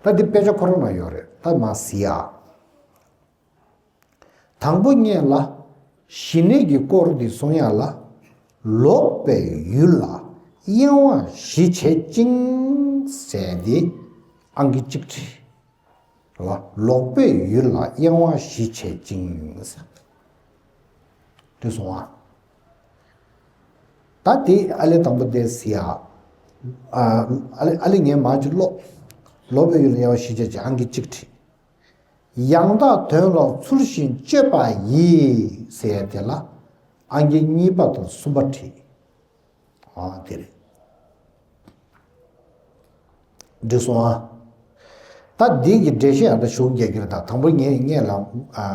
ད་འདི་དཔེ་ཆ་ཁོ་རང་ན་ཡོད་རེད། ད་མ་གཟིགས་ཨ། དང་པོ་ཉིད་ལ་ཞི་གནས་ཀྱི་སྐོར་འདི་གསུང་ཡ་ལ། ལོག་པའི་ཡུལ་ལ་གཡེང་བ་ཞི་བྱེད་ཅིང་ཟེར་ཏེ་ཨང་ཀི་གཅིག་བྲིས། ལོག་པའི་ཡུལ་ལ་གཡེང་བ་ཞི་བྱེད་ཅིང་ཟེར། འགྲིག་སོང་ཨ། ད་དེ་ཨ་ལེ་དང་པོ་དེ་གཟིགས་ཨ། ཨ་ལེ་ཨ་ལེ་ངས་མར་ཅིག་ཀློག་ལོག་པའི་ཡུལ་ལ་གཡེང་བ་ཞི་བྱེད་ཅིང་ཨང་ཀི་གཅིག་བྲིས། ཡང་དག་དོན་ལ་ཚུལ་བཞིན་དཔྱོད་པ་ཡིས་ཟེར་ཡ་དེ་ལ་ཨང་ཀི་གཉིས་པ་དང་གསུམ་པ་བྲིས། ཨ་དེ་རེད། འགྲིག་སོང་ཨ། ད་འདི་གི་འགྲེལ་བཤད་ཡང་ད་ཞུ་རྒྱག་གི་རེད། ད་དང་པོ་ངས་ངས་ལ་ཨ་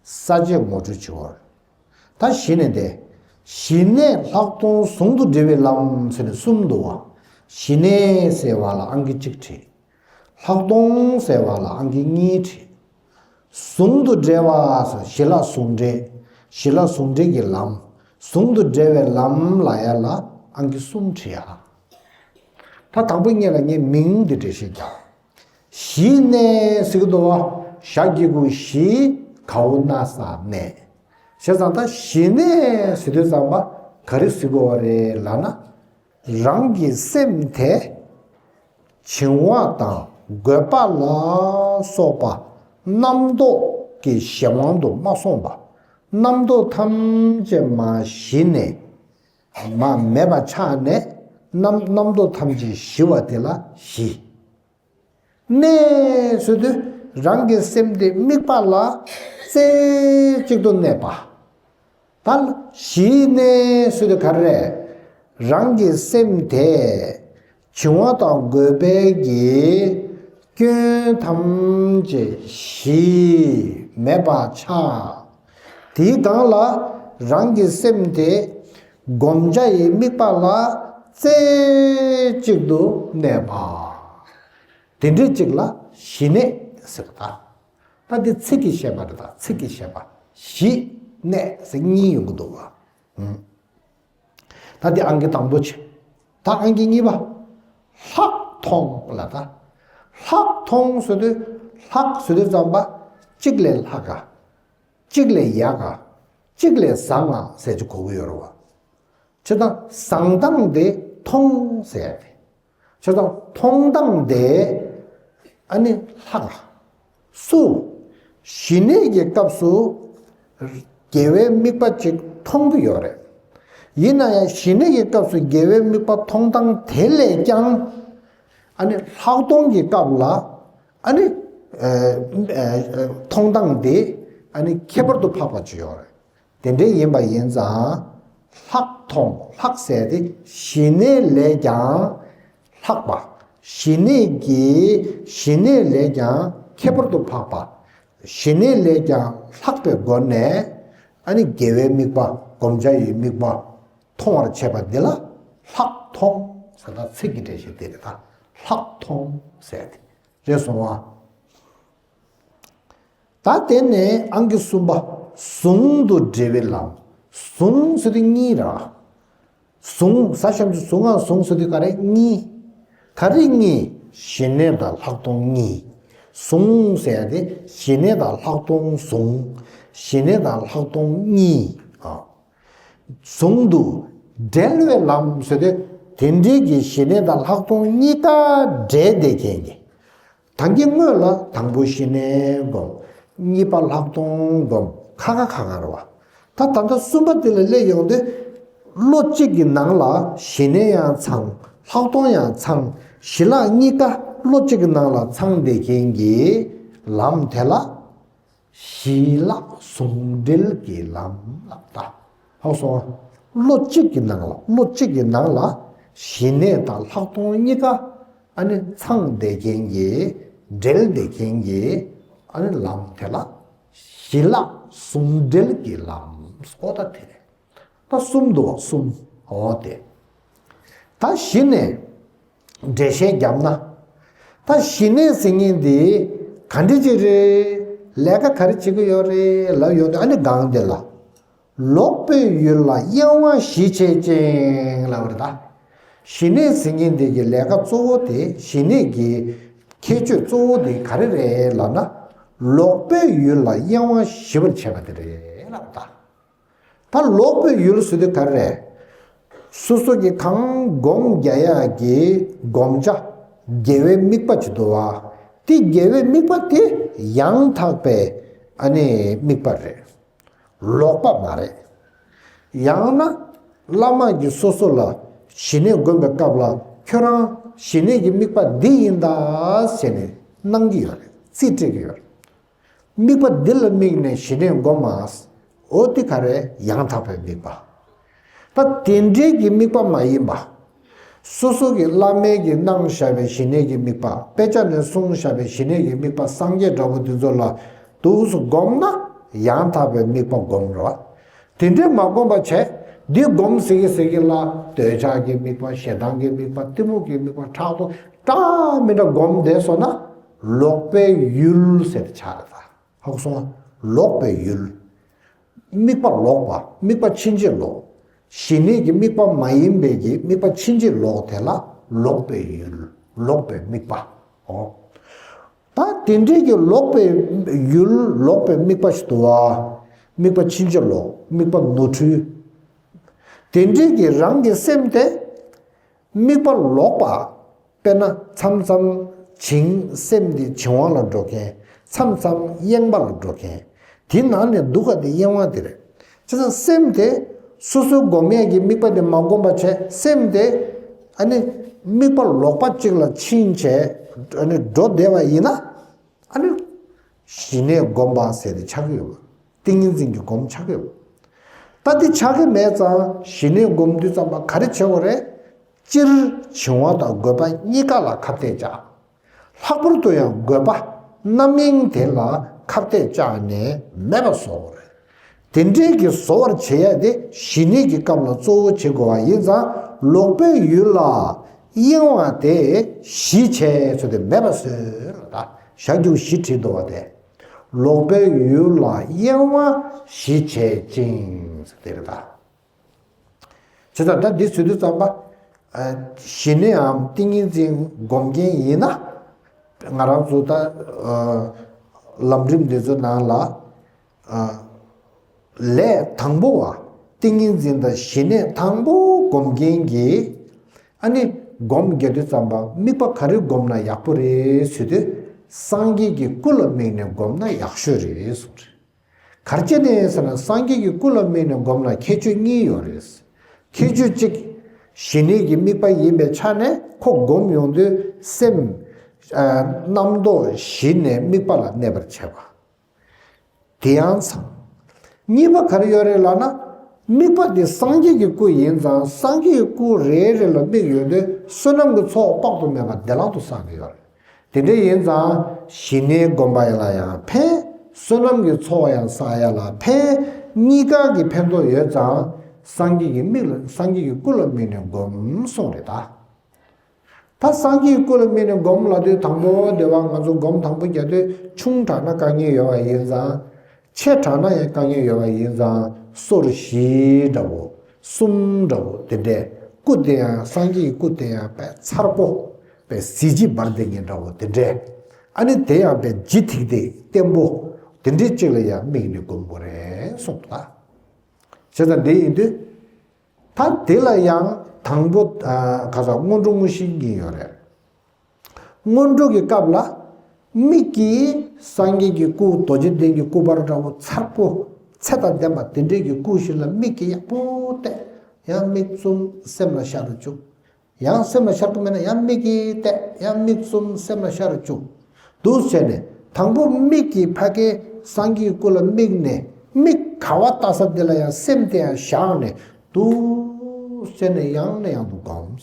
ས་བཅད་ངོ་སྤྲོད་བྱེད་འོར། ད་གཞི་ནས་དེ། ཞི་གནས་ལྷག་མཐོང་ཟུང་དུ་འབྲེལ་བའི་ལམ་ཟེར་ནས་གསུམ་འདུག་བ། ཞི་གནས་ཟེར་བ་ལ་ཨང་ཀི་གཅིག་བྲིས། ལྷག་མཐོང་ཟེར་བ་ལ་ཨང་ཀི་གཉིས་བྲིས། ཟུང་དུ་འབྲེལ་བ་ཟེར་ཞི་ལྷག་ཟུང་འབྲེལ། ཞི་ལྷག་ཟུང་འབྲེལ་གྱི་ལམ། ཟུང་དུ་འབྲེལ་བའི་ལམ་ལ་ཡ་ལ་ཨང་ཀི་གསུམ་བྲིས་ཡ། ད་དང་པོ་ཉིད་ལ་ངས་མིང་འདི་འགྲེལ་བཤད་རྒྱག་ཞི་གནས་ཟེར་གི་འདུག་བ། ཞ་གི་གུ་ཞི། གའོ་ན་ས་གནས། བྱས་ཙང་ད་ཞི་གནས་ཟེར་དུས་ཙམ་པ་ག་རེ་ཟེར་དགོས་པ་རེད་ལབ་ན། རང་གི་སེམས་དེ་བྱིང་བ་དང་རྒོད་པ་ལ་སོགས་པ་རྣམ་རྟོག་གི་གཞན་དབང་དུ་མ་སོང་བ། རྣམ་རྟོག་ཐམས་ཅད་མར་ཞི་ནས། མ་མེད་པ་ཆགས་ནས་རྣམ་རྣམ་རྟོག་ཐམས་ཅད་ཞི་བ་དེ་ལ་ཞི། གནས་ཟེར་དུས་རང་གི་སེམས་དེ་དམིགས་པ་ལ་རྩེ་གཅིག་ཏུ་གནས་པ། ད་ཞི་གནས་ཟེར་དུས་ག་རེ་རེད། རང་གི་སེམས་དེ་བྱིང་བ་དང་རྒོད་པའི་གི་སྐྱོན་ཐམས་ཅད་ཞི་མེད་པ་ཆགས། དེའི་སྒང་ལ་རང་གི་སེམས་དེ་བསྒོམ་བྱ་ཡི་དམིགས་པ་ལ་རྩེ་གཅིག་ཏུ་གནས་པ། དེ་འདྲའི་གཅིག་ལ་ཞི་གནས་ཟེར་བ་དང་། ད་འདི་ཚིག་གི་བཤད་པ་རེད། ད་ཚིག་གི་བཤད་པ། ཞི་གནས་ཟེར་གཉིས་ཡོང་གི་འདུག་བ། ད་འདི་ཨང་ཀི་དང་པོ་བྱས། ད་ཨང་ཀི་གཉིས་པ། ལྷག་མཐོང་ལ་ད། ལྷག་མཐོང་ཟེར་དུས་ལྷག་ཟེར་དུས་ཙམ་པ་གཅིག་ལས་ལྷག་ག་གཅིག་ལས་ཡག་ག་གཅིག་ལས་བཟང་ང་ཟེར་གྱི་གོ་གི་ཡོད་རེད་བ། བྱས་ཙང་བཟང་སྟངས་དེ་མཐོང་ཟེར་ཡ་དེ། བྱས་ཙང་མཐོང་སྟངས་དེ་ཨ་ནི་ལྷག་ག་སུ། ཞི་གནས་ཀྱི་སྐབས་སུ་དགེ་བའི་དམིགས་པ་ཅིག་མཐོང་གི་ཡོད་རེད། ཡིན་ན་ཡང་ཞི་གནས་ཀྱི་སྐབས་སུ་དགེ་བའི་དམིགས་པ་མཐོང་སྟངས་དེ་ལས་ཀྱང་ཨ་ནི་ལྷག་མཐོང་གི་སྐབས་ལ་ཨ་ནི་ཨ་ཨ་མཐོང་སྟངས་དེ་ཨ་ནི་ཁྱད་པར་དུ་འཕགས་པ་ཅིག་ཡོད་རེད། དེ་འདྲ་ཡིན་པ་ཡིན་ཙང་། ལྷག་མཐོང་། ལྷག་ཟེར་དེ་ཞི་གནས་ལས་ཀྱང་ལྷག་པ། ཞི་གནས་ཀྱི་ཞི་གནས་ལས་ཀྱང་ཁྱད་པར་དུ་འཕགས་པ། ཞི་གནས་ལས་ཀྱང་ལྷག་པའི་སྒོ་ནས་ཨ་ནི་དགེ་བའི་དམིགས་པ། བསྒོམ་བྱ་ཡི་དམིགས་པ་མཐོང་བར་བྱེད་པ་འདི་ལ་ལྷག་མཐོང་ཟེར། ད་ཚིག་གི་འགྲེལ་བཤད་དེ་རེད། ད་ལྷག་མཐོང་ཟེར་དེ་རེད་སོང་བ། ད་དེ་ནས་ཨང་ཀི་གསུམ་པ། ཟུང་དུ་འབྲེལ་བའི་ལམ། ཟུང་ཟེར་དུས་གཉིས་ར། ཟུང་ས་ཤམ་གྱི་ཟུང་ང་ཟུང་ཟེར་དུས་ག་རེ་གཉིས། ག་རེ་གཉིས། ཞི་གནས་དང་ལྷག་མཐོང་གཉིས། ཟུང་ཟེར་ཡ་དེ་ཞི་གནས་དང་ལྷག་མཐོང་ཟུང་། ཞི་གནས་དང་ལྷག་མཐོང་གཉིས། ཨ། ཟུང་དུ་འབྲེལ་བའི་ལམ་ཟེར་དུས་དེ་འདྲའི་གི་ཞི་གནས་དང་ལྷག་མཐོང་གཉིས་ཀ་འབྲེལ་བསྡད་མཁན་གྱི། ད་གིན་སྔོན་ལ་དང་པོ་ཞི་གནས་སྒོམ། གཉིས་པ་ལྷག་མཐོང་སྒོམ། ཁ་ཁ་ཁ་ཁ་རེད་བ། ད་ད་ལྟ་གསུམ་པ་དེ་ལ་སླེབས་ཡོང་དུས། བློ་གཅིག་གི་ནང་ལ་ཞི་གནས་ཡང་ཚང་། ལྷག་མཐོང་ཡང་ཚང་། ཞི་ལྷག་གཉིས་ཀ་བློ་གཅིག་གི་ནང་ལ་ཚང་བསྡད་མཁན་གྱི་ལམ་དེ་ལ། ཞི་ལྷག་ཟུང་འབྲེལ་གྱི་ལམ་ལབ་ད། ཧ་གོ་སོང་ང་། བློ་གཅིག་གི་ནང་ལ། བློ་གཅིག་གི་ནང་ལ་ཞི་གནས་དང་ལྷག་མཐོང་གཉིས་ཀ་ཨ་ནི་ཚང་བསྡད་མཁན་གྱི། འབྲེལ་བསྡད་མཁན་གྱི་ཨ་ནི་ལམ་དེ་ལ་ཞི་ལྷག་ཟུང་འབྲེལ་གྱི་ལམ། ཨོ་ད་དེ་རེད། ད་གསུམ་འདུག་བ། གསུམ། ཨོ་དེ། ད་གཞི་ནས་འགྲེལ་བཤད་བརྒྱབ་ན། ད་ཞི་གནས་ཟེར་མཁན་འདི་ག་འདྲ་ཅིག་རེད། ལས་ཀ་ག་རེ་བྱེད་ཀྱི་ཡོད་རེད་ལབ་ཡོང་དུས། ཨ་ནི་སྒང་འདི་ལ། ལོག་པའི་ཡུལ་ལ་གཡེང་བ་ཞི་བྱེད་ཅིང་ལབ་པ་རེད་ད། ཞི་གནས་ཟེར་མཁན་འདི་གི་ལས་ཀ་གཙོ་བོ་དེ། ཞི་གནས་ཀྱི་ཁྱད་ཆོས་གཙོ་བོ་དེ་ག་རེ་རེད་ལབ་ན། ལོག་པའི་ཡུལ་ལ་གཡེང་བ་ཞི་བར་བྱེད་པ་དེ་རེད་ལབ་ད། ད་ལོག་པའི་ཡུལ་ཟེར་དུས་ག་རེ་རེད། སོ་སོ་གིས་གང་སྒོམ་རྒྱག་ཡག་གི་བསྒོམ་བྱ། དགེ་བའི་དམིགས་པ་ཅིག་འདུག་བ། དེ་དགེ་བའི་དམིགས་པ་དེ་ཡང་དག་པའི་ཨ་ནི་དམིགས་པ་རེད། ལོག་པ་མ་རེད། ཡང་ན་བླ་མ་གིས་སོ་སོ་ལ་ཞི་གནས་བསྒོམ་པའི་སྐབས་ལ། ཁྱོད་རང་ཞི་གནས་ཀྱི་དམིགས་པ་འདི་ཡིན་ད་ཟེར་ནས་གནང་གི་ཡོད་རེད། རྩིས་སྤྲད་ཀྱི་ཡོད་རེད། དམིགས་པ་འདི་ལ་དམིགས་ནས་ཞི་གནས་བསྒོམ་མ། འོ་དེ་ག་རེ། ཡང་དག་པའི་དམིགས་པ། ད་དེ་འདྲའི་གི་དམིགས་པ་མ་ཡིན་པ། སོ་སོ་གི་བླ་མས་གིས་གནང་བཞག་པའི་ཞི་གནས་ཀྱི་དམིགས་པ། དཔེ་ཆ་ནས་གསུངས་བཞག་པའི་ཞི་གནས་ཀྱི་དམིགས་པ། སངས་རྒྱས་འདྲ་པོ་དེ་ཚོ་ལ་འདུག་སེ་བསྒོམ་ན་ཡང་དག་པའི་དམིགས་པ་བསྒོམ་རོགས། དེ་འདྲའི་མ་བསྒོམ་པ་བྱས། འདི་བསྒོམ་ཟེར་གི་ཟེར་གི་ལ། འདོད་ཆགས་ཀྱི་དམིགས་པ། ཞེ་སྡང་གི་དམིགས་པ། གཏི་མུག་གི་དམིགས་པ། ཕྲག་དོག་འདྲ་མི་འདྲ་བསྒོམ་བསྡད་སོང་ན། ལོག་པའི་ཡུལ་ཟེར་དེ་ཆགས་རེད་ད། ཧ་གོ་སོང་ང་། ལོག་པའི་ཡུལ། དམིགས་པ་ལོག་པ། དམིགས་པ་ཕྱིན་ཅི་ལོག། ཞི་གནས་ཀྱི་དམིགས་པ་མ་ཡིན་པའི་གི་དམིགས་པ་ཕྱིན་ཅི་ལོག་དེ་ལ་ལོག་པའི་ཡུལ། ལོག་པའི་དམིགས་པ། ཨོ། ད་དེ་འདྲའི་གི་ལོག་པའི་ཡུལ། ལོག་པའི་དམིགས་པ་ཞིག་འདུག་བ། དམིགས་པ་ཕྱིན་ཅི་ལོག་དམིགས་པ་ནོར་འཁྲུལ། དེ་འདྲའི་གི་རང་གི་སེམས་དེ་དམིགས་པ་ལོག་པ། དཔེར་ན་མཚམས་མཚམས་བྱིང་སེམས་དེ་བྱིང་བ་ལ་འགྲོ་མཁན། མཚམས་མཚམས་གཡེང་བ་ལ་འགྲོ་མཁན། དེ་ནང་ནས་སྡུག་ག་དེ་གཡེང་བ་དེ་རེད། བྱས་ཙང་སེམས་དེ་སོ་སོའི་སྒོམ་ཡས་ཀྱི་དམིགས་པ་དེ་མ་བསྒོམ་པ་བྱས་སེམས་དེ་ཨ་ནི་དམིགས་པ་ལོག་པ་གཅིག་ལ་ཕྱིན་བྱས་ཨ་ནི་འགྲོ་བསྡད་པ་ཡིན་ན། ཨ་ནི། ཞི་གནས་སྒོམ་པ་ཟེར་ཏེ་ཆགས་ཀྱི་ཡོད་པ། ཏིང་ངེ་འཛིན་གྱི་སྒོམ་ཆགས་ཀྱི་ཡོད་པ། ད་འདི་ཆགས་ཀྱི་མེད་ཙང་ཞི་གནས་སྒོམ་དུས་ཙམ་པ་ག་རེ་བྱེད་དགོས་རེད། སྤྱིར་བྱིང་བ་དང་རྒོད་པ་གཉིས་ཀ་ལ་ཁ་གཏད་བཅག་ལྷག་པར་དུ་ཡང་རྒོད་པ་རྣམ་གཡེང་དེ་ལ་ཁ་གཏད་བཅག་ནས་མེད་པ་བཟོ་དགོས་རེད། དེ་འདྲའི་གི་བཟོ་བར་བྱེད་ཡ་དེ་ཞི་གནས་ཀྱི་སྐབས་ལ་གཙོ་བོ་བྱེད་དགོས་པ་ཡིན་ཙང་ལོག་པའི་ཡུལ་ལ་གཡེང་བ་དེ་ཞི་བྱས་ཚུལ་དེ་མེད་པ་བཟོས་ལ་ད་བྱ་རྒྱུ་ཞི་བྲིས་འདུག་བ་དེ། ལོག་པའི་ཡུལ་ལ་གཡེང་བ་ཞི་བྱེད་ཅིང་ཟེར་དེ་རེད་ད། བྱས་ཙང་ད་འདི་ཟེར་དུས་ཙམ་པ། ཞི་གནས་འམ་ཏིང་ངེ་འཛིན་སྒོམ་མཁན་ཡིན་ན། ང་རང་ཚོ་ད་ལམ་རིམ་འདི་ཚོ་ནང་ལ། ལས་དང་པོ་བ། ཏིང་ངེ་འཛིན་དང་ཞི་གནས་དང་པོ་སྒོམ་མཁན་གྱིས། ཨ་ནི་སྒོམ་རྒྱག་དུས་ཙམ་པ་དམིགས་པ་ག་རེ་སྒོམ་ན་ཡག་པོ་རེད་ཟེར་དུས། སངས་རྒྱས་ཀྱི་སྐུ་ལ་དམིགས་ནས་སྒོམ་ན་ཡག་ཤོས་རེད་གསུངས་རེད། ག་རེ་བྱས་ནས་ཟེར་ན་སངས་རྒྱས་ཀྱི་སྐུ་ལ་དམིགས་ནས་སྒོམ་ན་ཁྱད་ཆོས་གཉིས་ཡོད་རེད། ཁྱད་ཆོས་གཅིག་ཞི་གནས་ཀྱི་དམིགས་པ་ཡིན་པའི་ཆ་ནས་ཁོ་སྒོམ་ཡོང་དུས་སེམས། རྣམ་རྟོག་ཞི་ནས་དམིགས་པ་ལ་གནས་པར་བྱེད་པ། དེ་ཡང་ཚང་། གཉིས་པ་ག་རེ་ཡོད་རེད་ལབ་ན། དམིགས་པ་དེ་སངས་རྒྱས་ཀྱི་སྐུ་ཡིན་ཙང་སངས་རྒྱས་ཀྱི་སྐུ་རེ་རེ་ལ་དམིགས་ཡོང་དུས་བསོད་ནམས་ཀྱི་ཚོགས་དཔག་ཏུ་མེད་པ་བདེ་བླག་ཏུ་བསགས་ཀྱི་ཡོད་རེད། དེ་འདྲ་ཡིན་ཙང་ཞི་གནས་སྒོམ་པ་ཡ་ལ་ཡང་ཕན། བསོད་ནམས་ཀྱི་ཚོགས་ཡང་བསགས་ཡ་ལ་ཕན། གཉིས་ཀ་གི་ཕན་ཐོགས་ཡོད་ཙང་སངས་རྒྱས་ཀྱི་དམིགས་ལ་སངས་རྒྱས་ཀྱི་སྐུ་ལ་དམིགས་ནས་སྒོམ་གསུངས་རེད་ད། ད་སངས་རྒྱས་ཀྱི་སྐུ་ལ་དམིགས་ནས་སྒོམ་ལབ་དུས་དང་པོ་དེ་བ་ང་ཚོ་སྒོམ་དང་པོ་རྒྱག་དུས་ཆུང་དྲགས་ན་དཀའ་ངལ་ཡོད་པ་ཡིན་ཙང་། ཆེ་དྲགས་ན་ཡང་དཀའ་ངལ་ཡོད་པ་ཡིན་ཙང་སོར་བཞི་འདྲ་བོ་གསུམ་འདྲ་བོ་དེ་འདྲས། སྐུ་དེ་ཡང་སངས་རྒྱས་ཀྱི་སྐུ་དེ་ཡང་དཔེ་མཚར་པོ། དཔེ་གཟི་བརྗིད་འབར་བསྡད་མཁན་འདྲ་བོ་དེ་འདྲས། ཨ་ནི་དེ་ཡང་དཔེ་ལྗིད་ཐིག་ཐིག་བརྟན་པོ། དེ་འདྲས་ཅིག་ལ་ཡང་དམིགས་ནས་སྒོམ་དགོས་རེད་གསུངས་འདུག་ད། བྱས་ཙང་འདི་ཡིན་དུས། ད་དེ་ལ་ཡང་དང་པོ་ཨ་ག་ས་སྔོན་འགྲོ་དངོས་གཞི་གཉིས་ཡོད་རེད། སྔོན་འགྲོ་གི་སྐབས་ལ་མིག་གིས་སངས་རྒྱས་ཀྱི་སྐུ་རྡོ་རྗེ་གདན་གྱི་སྐུ་པར་འདྲ་བོ་མཚར་པོ་ཚད་དང་ལྡན་པ་དེ་འདྲས་ཀྱི་སྐུ་ཞིག་ལ་མིག་གིས་ཡག་པོ་བལྟས། ཡང་མིག་བཙུམ་སེམས་ལ་ཤར་རུ་བཅུག་ཡང་སེམས་ལ་ཤར་གྱི་མེད་ན་ཡང་མིག་གིས་བལྟས། ཡང་མིག་བཙུམ་སེམས་ལ་ཤར་རུ་བཅུག་འདུག་བྱས་ནས་དང་པོ་མིག་གིས་ཕ་གིའི་སངས་རྒྱས་ཀྱི་སྐུ་ལ་དམིགས་ནས་མིག་ག་བ་ལྟ་ས་དེ་ལ་ཡང་སེམས་དེ་ཡང་བཞག་ནས་འདུག་བྱས་ནས་ཡང་ནས་ཡང་དུ་སྒོམ།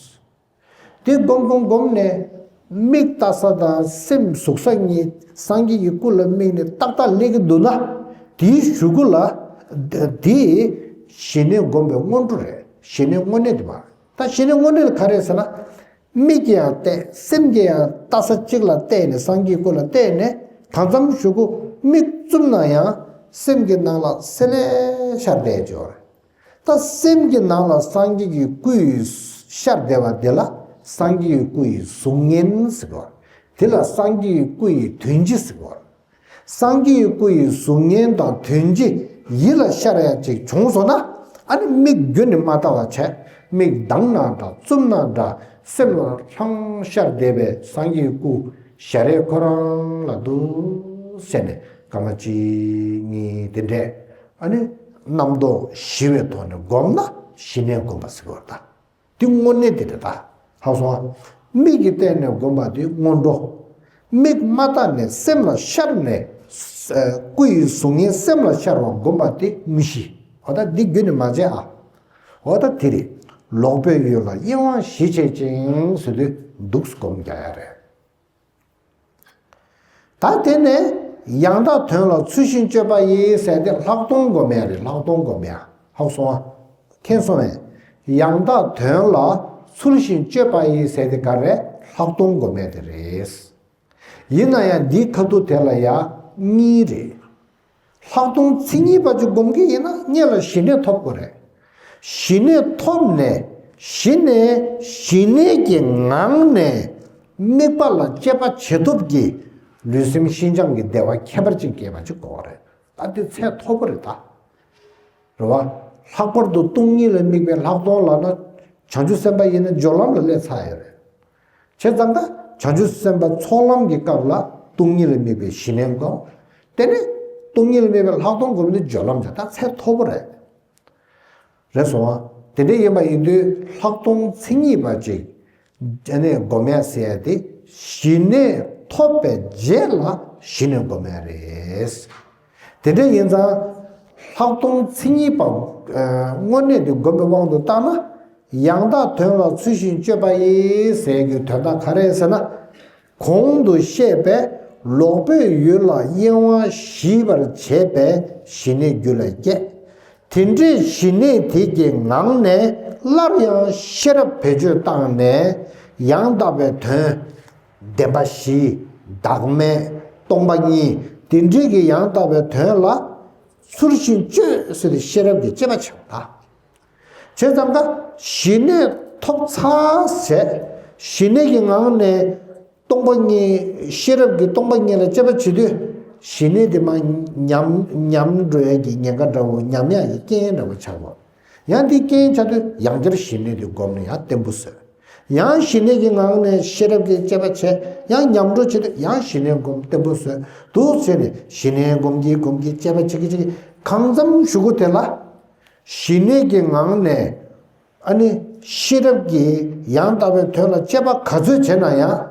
དེ་སྒོམ་སྒོམ་སྒོམ་ནས་མིག་ལྟ་ས་དང་སེམས་ཟུག་ས་གཉིས་སངས་རྒྱས་ཀྱི་སྐུ་ལ་དམིགས་ནས་ཏག་ཏག་སླེབས་ཀྱི་འདུག་ན། དེའི་གཞུག་གུ་ལ་དེ་ཞི་གནས་སྒོམ་པའི་སྔོན་འགྲོ་རེད། ཞི་གནས་དངོས་གནས་དེ་མ་རེད། ད་ཞི་གནས་དངོས་གནས་ལ་ག་རེ་ཟེར་ན། མིག་གིས་ཡང་བལྟས། སེམས་ཀྱིས་ཡང་ལྟ་ས་གཅིག་ལ་བལྟས་ནས་སངས་རྒྱས་སྐུ་ལ་བལྟས་ནས་གང་འཚམ་གཞུག་གུ་མིག་བཙུམ་ན་ཡང་སེམས་ཀྱི་ནང་ལ་སེམས་ལས་ཤར་བསྡད་ཡོད་རེད། ད་སེམས་ཀྱི་ནང་ལ་སངས་རྒྱས་ཀྱི་སྐུ་ཡི་ཤར་བསྡད་པ་དེ་ལ་སངས་རྒྱས་ཀྱི་སྐུ་ཡི་གཟུགས་བརྙན་ཟེར་བ། དེ་ལ་སངས་རྒྱས་ཀྱི་སྐུ་ཡི་དོན་སྤྱི་ཟེར་བ། སངས་རྒྱས་ཀྱི་སྐུ་ཡི་གཟུགས་བརྙན་དང་དོན་སྤྱི་ཡིད་ལ་ཤར་ཡ་ཅིག་བྱུང་སོང་ན། ཨ་ནི་མིག་རྒྱུན་ནས་མ་བལྟ་བ་བྱས། མིག་གདངས་ན་འདྲ་བཙུམ་ན་འདྲ་སེམས་ལ་ལྷང་ཤར་བསྡད་པའི་སངས་རྒྱས་ཀྱི་སྐུ་ཞལ་རས་ཁོ་རང་ལ་འདུག་ཟེར་ནས་སྐར་མ་གཅིག་གཉིས་དེ་འདྲས་ཨ་ནི་རྣམ་རྟོག་ཞི་བའི་ཐོག་ནས་བསྒོམས་ན་ཞི་གནས་སྒོམ་པ་ཟེར་བ་ད། འདི་དངོས་གནས་དེ་རེད་ད། ཧ་གོ་སོང་ང་། མིག་གིས་བལྟས་ནས་བསྒོམ་པ་དེ་སྔོན་འགྲོ། མིག་མ་བལྟས་ནས་སེམས་ལ་ཤར་ནས། སྐུ་ཡི་གཟུགས་བརྙན་སེམས་ལ་ཤར་བ་བསྒོམ་པ་དེ་དངོས་གཞི། འོ་ད་འདི་རྒྱུན་ནས་མ་བྱས་ཨ། འོ་ད་དེ་རེད། ལོག་པའི་ཡུལ་ལ་གཡེང་བ་ཞི་བྱེད་ཅིང་ཟེར་དུས་འདུག་སྒོམ་རྒྱག་ཡ་རེད། ད་དེ་ནས་ཡང་དག་དོན་ལ་ཚུལ་བཞིན་དཔྱོད་པ་ཡིས་ཟེར་ཏེ་ལྷག་མཐོང་སྒོམ་ཡ་རེད། ལྷག་མཐོང་སྒོམ་ཡ། ཧ་གོ་སོང་ང་། མཁྱེན་སོང་ངས། ཡང་དག་དོན་ལ་ཚུལ་བཞིན་དཔྱོད་པ་ཡིས་ཟེར་ཏེ་ག་རེ་ལྷག་མཐོང་སྒོམ་ཡ་དེ་རེད། ཡིན་ན་ཡང་འདིའི་ཁ་ཐུག་དེ་ལ་ཡ་གཉིས་རེད། ལྷག་མཐོང་མཚན་ཉིད་པ་ཅིག་སྒོམ་གྱི་ཡིན་ན་སྔོན་ལ་ཞི་གནས་ཐོབ་དགོས་རེད། ཞི་གནས་ཐོབ་ནས་ཞི་གནས་ཞི་གནས་ཀྱི་ངང་ནས་དམིགས་པ་ལ་དཔྱད་པ་བྱེད་ཐུབ་ཀྱི་ལུས་སེམས་ཤིན་སྦྱངས་ཀྱི་བདེ་བ་ཁྱད་པར་ཅན་སྐྱེས་པ་ཅིག་དགོས་པ་རེད། ད་དེ་ཚད་མཐོ་པོ་རེད་ད། རེད་བ། ལྷག་པར་དུ་སྟོང་ཉིད་ལ་དམིགས་པའི་ལྷག་མཐོང་ལབ་ན། བྱང་ཆུབ་སེམས་དཔའ་ཡིན་ན་སྦྱོར་ལམ་ལ་སླེབས་ཚར་ཡོད་རེད། བྱས་ཙང་ད་བྱང་ཆུབ་སེམས་དཔའ་ཚོགས་ལམ་གྱི་སྐབས་ལ་སྟོང་ཉིད་ལ་དམིགས་པའི་ཞི་གནས་སྒོམ། དེ་ནས་སྟོང་ཉིད་ལ་དམིགས་པའི་ལྷག་མཐོང་སྒོམ་ནི་སྦྱོར་ལམ་བྱ་ད་ཚད་མཐོ་པོ་རེད། རེད་སོང་ཨ། དེ་འདྲ་ཡིན་པ་ཡིན་དུས་ལྷག་མཐོང་མཚན་ཉིད་པ་ཅིག་ཨ་ནི་སྒོམ་ཡ་ཟེར་ཡ་དེ་ཞི་གནས་ཐོབ་པའི་རྗེས་ལ་ཞི་གནས་སྒོམ་ཡ་རེད། དེ་འདྲ་ཡིན་ཙང་ལྷག་མཐོང་མཚན་ཉིད་པ་དངོས་གནས་དེ་སྒོམ་པའི་དབང་དུ་བཏང་ན། ཡང་དག་དོན་ལ་ཚུལ་བཞིན་དཔྱོད་པ་ཡིས་ཟེར་རྒྱུའི་དོན་དག་ག་རེ་ཟེར་ན། གོང་དུ་བཤད་པའི་ལོག་པའི་ཡུལ་ལ་གཡེང་བ་ཞི་བར་བྱེད་པའི་ཞི་གནས་རྒྱུད་ལ་སྐྱེ། དེ་འདྲའི་ཞི་གནས་དེ་གི་ངང་ནས་སླར་ཡང་ཤེས་རབ་བེད་སྤྱོད་བཏང་ནས་ཡང་དག་པའི་དོན། བདེན་པ་བཞི། བདག་མེད། སྟོང་པ་ཉིད། དེ་འདྲའི་གི་ཡང་དག་པའི་དོན་ལ་ཚུལ་བཞིན་དཔྱོད་ཟེར་ཏེ་ཤེས་རབ་ཀྱི་དཔྱད་པ་བྱེད་པ། བྱས་ཙང་ཀ་ཞི་གནས་ཐོབ་ཚར་བྱས། ཞི་གནས་ཀྱི་ངང་ནས་སྟོང་པ་ཉིད་ཤེས་རབ་ཀྱི་སྟོང་པ་ཉིད་ལ་དཔྱད་པ་བྱེད་དུས་ཞི་གནས་དེ་མར་ཉམས་ཉམས་འགྲོ་ཡ་གི་ཉེན་ཁ་འདྲ་བོ་ཉམས་ཡ་གི་རྐྱེན་འདྲ་བོ་ཆགས་པ། ཡང་དེ་རྐྱེན་ཆགས་དུས་ཡང་བསྐྱར་ཞི་གནས་དེ་སྒོམ་ནས་ཡང་བརྟན་པོ་བཟོས། ཡང་ཞི་གནས་ཀྱི་ངང་ནས་ཤེས་རབ་ཀྱི་དཔྱད་པ་བྱས། ཡང་ཉམས་འགྲོ་བྱེད་དུས་ཡང་ཞི་གནས་སྒོམ་བརྟན་པོ་བཟོས། འདུག་བྱས་ནས་ཞི་གནས་སྒོམ་གྱིན་སྒོམ་གྱིན་དཔྱད་པ་བྱེད་ཀྱིན་བྱེད་ཀྱིན་གང་ཙམ་ཞུ་གོ་དེ་ལ། ཞི་གནས་ཀྱི་ངང་ནས་ཨ་ནི་ཤེས་རབ་ཀྱིས་ཡང་དག་པའི་དོན་ལ་དཔྱད་པ་ག་ཚོད་བྱས་ན་ཡང་།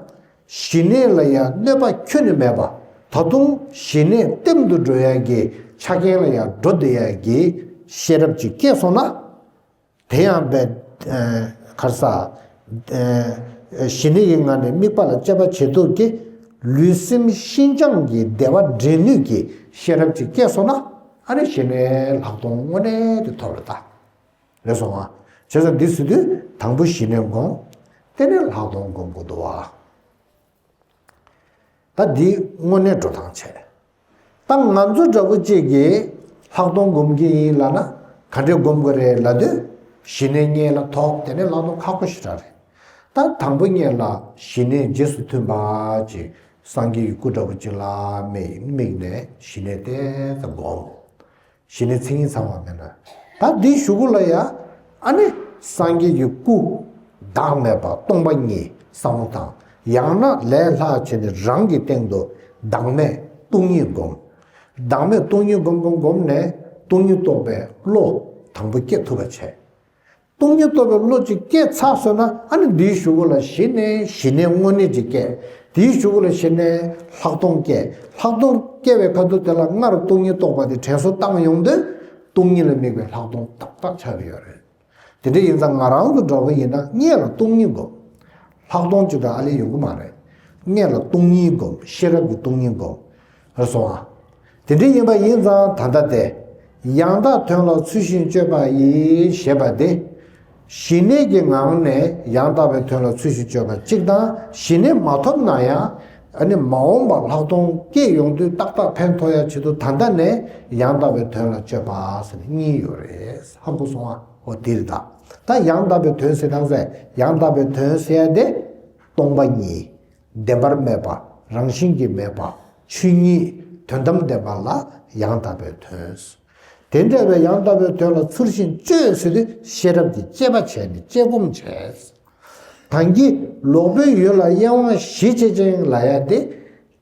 ཞི་གནས་ལ་ཡང་གནོད་པ་ཁྱོན་ནས་མེད་པ། ད་དུང་ཞི་གནས་བརྟན་དུ་འགྲོ་ཡ་གི་ཆ་རྐྱེན་ལ་ཡང་འགྲོ་བསྡད་ཡ་གི་ཤེས་རབ་ཅིག་སྐྱེས་སོང་ན། དེ་ཡང་པའི་གར་ས་ཞི་གནས་ཀྱི་ངང་ནས་དམིགས་པ་ལ་དཔྱད་པ་བྱེད་ཐུབ་ཀྱི་ལུས་སེམས་ཤིན་སྦྱངས་ཀྱི་བདེ་བ་འདྲེན་ནུས་ཀྱི་ཤེས་རབ་ཅིག་སྐྱེས་སོང་ན། ཨ་ནི་ཞི་གནས་ལྷག་མཐོང་དངོས་གནས་དེ་ཐོབ་རེད་ད། རེད་སོང་ང་། བྱས་ཙང་འདི་ཟེར་དུས་དང་པོ་ཞི་གནས་སྒོམ། དེ་ནས་ལྷག་མཐོང་སྒོམ་དགོས་འདུག་བ། ད་འདི་དངོས་གནས་འགྲོ་སྟངས་བྱས། ད་ང་ཚོ་འདྲ་བོ་གཅིག་གིས་ལྷག་མཐོང་སྒོམ་གྱི་ཡིན་ལབ་ན་ག་འདྲས་སྒོམ་དགོས་རེད་ལབ་དུས། ཞི་གནས་སྔོན་ལ་ཐོབ། དེ་ནས་ལྷག་མཐོང་ཁག་པོ་ཞེ་དྲག་རེད། ད་དང་པོ་ཉིད་ལ་ཞི་གནས་རྗེས་སུ་མཐུན་པ་ཅིག་སངས་རྒྱས་ཀྱི་སྐུ་འདྲ་བོ་ཅིག་ལ་དམིགས་དམིགས་ནས་ཞི་གནས་ཏོག་ཙམ་སྒོམ། ཞི་གནས་མཚན་ཉིད་ཚང་བ་མེད་ན། ད་འདི་གཞུག་གུ་ལ་ཡ། ཨ་ནི་སངས་རྒྱས་ཀྱི་སྐུ་བདག་མེད་པ་སྟོང་པ་ཉིད་བསམ་བློ་བཏང་། ཡང་ན་ལས་སླ་བྱས་ནས་རང་གི་སྟེང་དུ་བདག་མེད་སྟོང་ཉིད་སྒོམ། བདག་མེད་སྟོང་ཉིད་སྒོམ་སྒོམ་སྒོམ་ནས་སྟོང་ཉིད་རྟོགས་པའི་བློ་དང་པོ་སྐྱེ་ཐུབ་པ་བྱས། སྟོང་ཉིད་རྟོགས་པའི་བློ་གཅིག་སྐྱེས་ཚར་སོང་ན། ཨ་ནི་འདིའི་གཞུག་གུ་ལ་གཞི་ནས་ཞི་གནས་དངོས་གནས་ཅིག་སྐྱེ། དེའི་གཞུག་གུ་ལ་གཞི་ནས་ལྷག་མཐོང་སྐྱེ། ལྷག་མཐོང་སྐྱེ་བའི་ཁ་ཐུག་དེ་ལ་སྔར་སྟོང་ཉིད་རྟོགས་པ་དེ་དྲན་གསོ་བཏང་ཡོང་དུས་སྟོང་ཉིད་ལ་དམིགས་པའི་ལྷག་མཐོང་ཏག་ཏག་ཆགས་ཀྱི་ཡོད་རེད། དེ་འདྲ་ཡིན་ཙང་ང་རང་ཚོ་འདྲ་བོ་ཡིན་ན་སྔོན་ལ་སྟོང་ཉིད་སྒོམ། ལྷག་མཐོང་ཅིག་དང་ཨ་ལས་ཡོང་གི་མ་རེད། སྔོན་ལ་སྟོང་ཉིད་སྒོམ། ཤེས་རབ་ཀྱི་སྟོང་ཉིད་སྒོམ། རེད་སོང་ཨ། དེ་འདྲ་ཡིན་པ་ཡིན་ཙང་ད་ལྟ་དེ། ཡང་དག་དོན་ལ་ཚུལ་བཞིན་དཔྱོད་པ་ཡིས་ཞེས་པ་དེ། ཞི་གནས་ཀྱི་ངང་ནས་ཡང་དག་པའི་དོན་ལ་ཚུལ་བཞིན་དཔྱོད་པ་གཅིག་དང་། ཞི་གནས་མ་ཐོབ་ན་ཡང་ཨ་ནི་མ་འོངས་པར་ལྷག་མཐོང་སྐྱེས་ཡོང་དུས་ཏག་ཏག་ཕན་ཐོགས་ཡ་ཆེད་དུ་ད་ལྟ་ནས་ཡང་དག་པའི་དོན་ལ་དཔྱོད་པ་ཟེར་ནས་གཉིས་ཡོད་རེད། ཧ་གོ་སོང་ཨ། འོ་དེ་རེད་ད། ད་ཡང་དག་པའི་དོན་ཟེར་དང་ཟེར། ཡང་དག་པའི་དོན་ཟེར་ཡ་དེ་སྟོང་པ་ཉིད། བདེན་པར་མེད་པ། རང་བཞིན་གྱིས་མེད་པ། ཆོས་ཉིད་དོན་དམ་བདེན་པ་ལ་ཡང་དག་པའི་དོན། དེ་འདྲ་བའི་ཡང་དག་པའི་དོན་ལ་ཚུལ་བཞིན་དཔྱོད་ཟེར་དུས་ཤེས་རབ་ཀྱི་དཔྱད་པ་བྱས་ནས་དཔྱད་སྒོམ་བྱས། ད་གིན་ལོག་པའི་ཡུལ་ལ་གཡེང་བ་ཞི་བྱེད་ཅིང་ལབ་ཡ་དེ་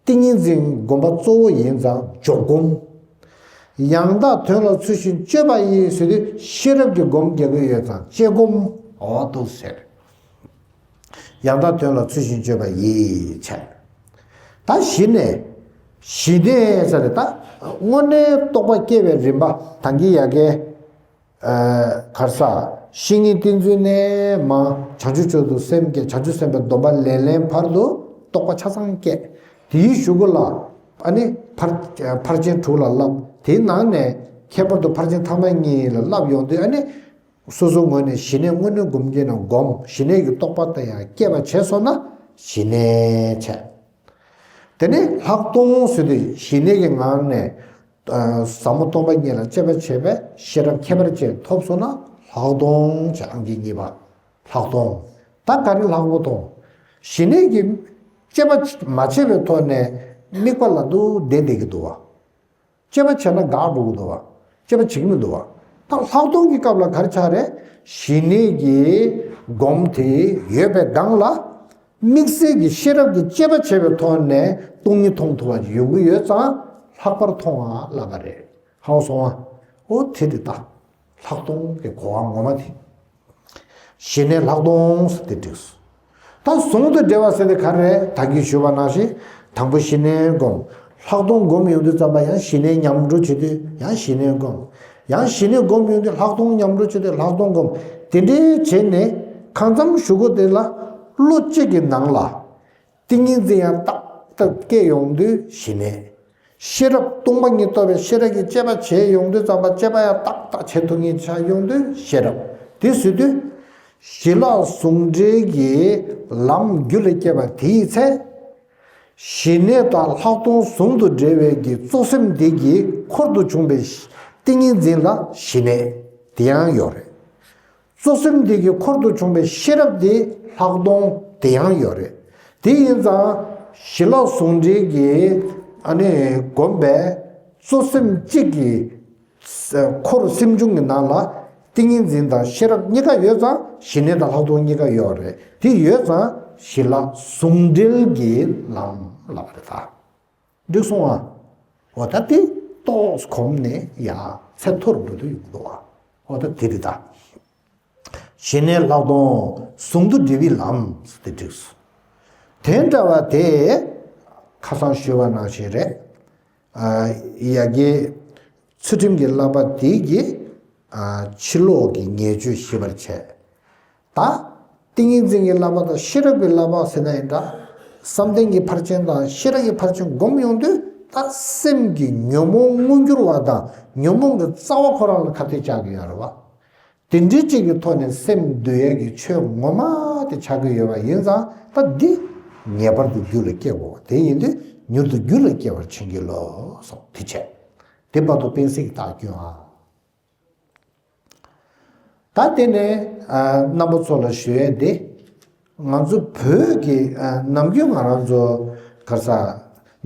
ཏིང་ངེ་འཛིན་སྒོམ་པ་གཙོ་བོ་ཡིན་ཙང་འཇོག་སྒོམ། ཡང་དག་དོན་ལ་ཚུལ་བཞིན་དཔྱོད་པ་ཡིས་ཟེར་དུས་ཤེས་རབ་ཀྱི་སྒོམ་རྒྱག་གི་ཡོད་ཙང་དཔྱད་སྒོམ། འོ་འདུག་ཟེར། ཡང་དག་དོན་ལ་ཚུལ་བཞིན་དཔྱོད་པ་ཡིས་བྱས། ད་གཞི་ནས། གཞི་ནས་ཟེར་ཏེ་ད་དངོས་གནས་རྟོགས་པ་སྐྱེ་བའི་རིམ་པ་ད་གིན་ཡ་གི། གར་ས། བཤེས་གཉེན་བསྟེན་ཚུལ་ནས་མ་བྱང་ཆུབ་མཆོག་ཏུ་སེམས་བསྐྱེད། བྱང་ཆུབ་སེམས་དཔའི་སྡོམ་པ་ལེན་ལེན་བར་དུ་རྟོགས་པ་ཆ་ཚང་སྐྱེས། དེའི་གཞུག་གུ་ལ་ཨ་ནི་ཕར་ཕར་ཕྱིན་དྲུག་ལ་བསླབ། དེའི་ནང་ནས་ཁྱད་པར་དུ་ཕར་ཕྱིན་ཐ་མ་གཉིས་ལ་བསླབ་ཡོང་དུས་ཨ་ནི། སོ་སོའི་ངོས་ནས་ཞི་གནས་དངོས་གནས་སྒོམ་གྱིན་ན་སྒོམ། ཞི་གནས་ཀྱི་རྟོགས་པ་དེ་ཡང་སྐྱེས་པ་བྱས་སོང་ན་ཞི་གནས་བྱས། དེ་ནས་ལྷག་མཐོང་ཟེར་དུས་ཞི་གནས་ཀྱི་ངང་ནས་ཟབ་མོ་སྟོང་པ་ཉིད་ལ་དཔྱད་པ་བྱས་པས་ཤེས་རབ་ཁྱད་པར་ཅན་ཐོབ་སོང་ན་ལྷག་མཐོང་བྱས། ཨང་ཀི་གཉིས་པ་ལྷག་མཐོང་། ད་ག་རེ་ལྷག་མཐོང་། ཞི་གནས་ཀྱི་དཔྱད་པ་མ་བྱས་པའི་ཐོག་ནས་དམིགས་པ་ལ་འདུག་བསྡད་བསྡད་ཀྱི་འདུག་བ། དཔྱད་པ་བྱས་ན་འགག་འགྲོ་གི་འདུག་བ། དཔྱད་པ་བྱེད་ཀྱི་མི་འདུག་བ། ད་ལྷག་མཐོང་གི་སྐབས་ལ་ག་རེ་ཆགས་རེད། ཞི་གནས་ཀྱི་སྒོམ་དེ་ཡོད་པའི་སྒང་ལ། དམིགས་བསལ་གྱི་ཤེས་རབ་ཀྱི་དཔྱད་པ་བྱས་པའི་ཐོག་ནས་སྟོང་ཉིད་མཐོང་ཐུབ་པ་ཅིག་ཡོང་གི་ཡོད་ཙང་ལྷག་པར་མཐོང་བ་ལབ་པ་རེད། ཧ་གོ་སོང་ང་། འོ་དེ་རེད་ད། ལྷག་མཐོང་གི་གོ་བ་ངོ་མ་དེ། ཞི་གནས་ལྷག་མཐོང་ཟེར་དེ་འགྲིགས་སོང་། ད་ཟུང་དུ་འབྲེལ་བ་ཟེར་དེ་ག་རེ་རེད། ད་གིན་ཞུས་པ་ནང་བཞིན་དང་པོ་ཞི་གནས་སྒོམ། ལྷག་མཐོང་སྒོམ་ཡོང་དུས་ཙམ་པ་ཡང་ཞི་གནས་ཉམས་འགྲོ་བྱེད་དུས་ཡང་ཞི་གནས་སྒོམ། ཡང་ཞི་གནས་སྒོམ་ཡོང་དུས་ལྷག་མཐོང་ཉམས་འགྲོ་བྱེད་དུས་ལྷག་མཐོང་སྒོམ། དེ་འདྲའི་བྱས་ནས་གང་འཚམ་ཞུ་སྒོ་དེ་ལ་བློ་གཅིག་གི་ནང་ལ། ཏིང་ངེ་འཛིན་ཡང་ཏག་ཏག་སྐྱེ་ཡོང་དུས་ཞི་གནས། ཤེས་རབ་སྟོང་པ་ཉིད་རྟོགས་པའི་ཤེས་རབ་ཀྱི་དཔྱད་པ་བྱས་ཡོང་དུས་ཙམ་པ་དཔྱད་པ་ཡང་ཏག་ཏག་བྱེད་ཐུབ་མཁན་ཆགས་ཡོང་དུས་ཤེས་རབ། དེ་ཟེར་དུས། ཞི་ལྷག་ཟུང་འབྲེལ་གྱི་ལམ་རྒྱུད་ལ་སྐྱེས་པ་དེའི་ཚེ། ཞི་གནས་དང་ལྷག་མཐོང་ཟུང་དུ་འབྲེལ་བའི་གི་གཙོ་སེམས་དེ་གི་འཁོར་དུ་བྱུང་བའི་ཏིང་ངེ་འཛིན་ལ་ཞི་གནས་དེ་ཡང་ཡོད་རེད། གཙོ་སེམས་དེ་གི་འཁོར་དུ་བྱུང་བའི་ཤེས་རབ་དེ་ལྷག་མཐོང་དེ་ཡང་ཡོད་རེད། དེ་ཡིན་ཙང་ཞི་ལྷག་ཟུང་འབྲེལ་གྱི་ཨ་ནི་སྒོམ་པའི་གཙོ་སེམས་གཅིག་གི་འཁོར་སེམས་བྱུང་གི་ནང་ལ་ཏིང་ངེ་འཛིན་དང་ཤེས་རབ་གཉིས་ཀ་ཡོད་ཙང་ཞི་གནས་དང་ལྷག་མཐོང་གཉིས་ཀ་ཡོད་རེད། དེ་ཡོད་ཙང་ཞི་ལྷག་ཟུང་འབྲེལ་གྱི་ལམ་ལབ་པ་རེད་ད། འགྲིག་སོང་ཨ། འོ་ད་དེ་ཏོག་གོམས་ནས་ཡ་ཚད་མཐོ་རུ་འགྲོ་དུས་ཡོང་གི་འདུག་ཨ། འོ་ད་དེ་རེད་ད། ཞི་གནས་ལྷག་མཐོང་ཟུང་དུ་འབྲེལ་བའི་ལམ་ཟེར་ཏེ་འགྲིགས་སོ། དེ་འདྲ་བ་དེ་ཁ་སང་ཞུས་པ་ནང་བཞིན་རེད། ཡ་གི་ཚུལ་ཁྲིམས་ཀྱི་བསླབ་པ་དེ་གིས་ཕྱི་ལོགས་ཀྱི་ཉེས་སྤྱོད་ཞི་བར་བྱས། ད་ཏིང་ངེ་འཛིན་གྱི་བསླབ་པ་དང་ཤེས་རབ་ཀྱི་བསླབ་པ་ཟེར་ན་ཡིན་འདྲ། བསམ་གཏན་གྱི་ཕར་ཕྱིན་དང་ཤེས་རབ་ཀྱི་ཕར་ཕྱིན་སྒོམ་ཡོང་དུས་ད་སེམས་ཀྱི་ཉོན་མོངས་མངོན་གྱུར་བ་དང་ཉོན་མོངས་ཀྱི་རྩ་བ་ཁོ་རང་ལ་ཁ་གཏད་བཅག་གི་ཡོད་རེད་བ། དེ་འདྲའི་གཅིག་གི་ཐོག་ནས་སེམས་འདུལ་ཡས་ཀྱི་ཆོས་ངོ་མ་དེ་ཆགས་ཀྱི་ཡོད་པ་ཡིན་ཙང་ད་འདི་ངེས་པར་དུ་རྒྱུད་ལ་སྐྱེ་དགོས་པ་དེ་ཡིན་དུས་མྱུར་དུ་རྒྱུད་ལ་སྐྱེ་བར་བྱིན་གྱིས་རློབས་སོ། དེ་བྱས། དེ་བར་དུ་པིན་སིག་དག་སྐྱོན་ཨ། ད་དེ་ནས་རྣམ་པ་ཚོ་ལ་ཞུ་ཡས་དེ། ང་ཚོ་བོད་ཀྱི་ནམ་རྒྱུན་ང་རང་ཚོ་ག་ས་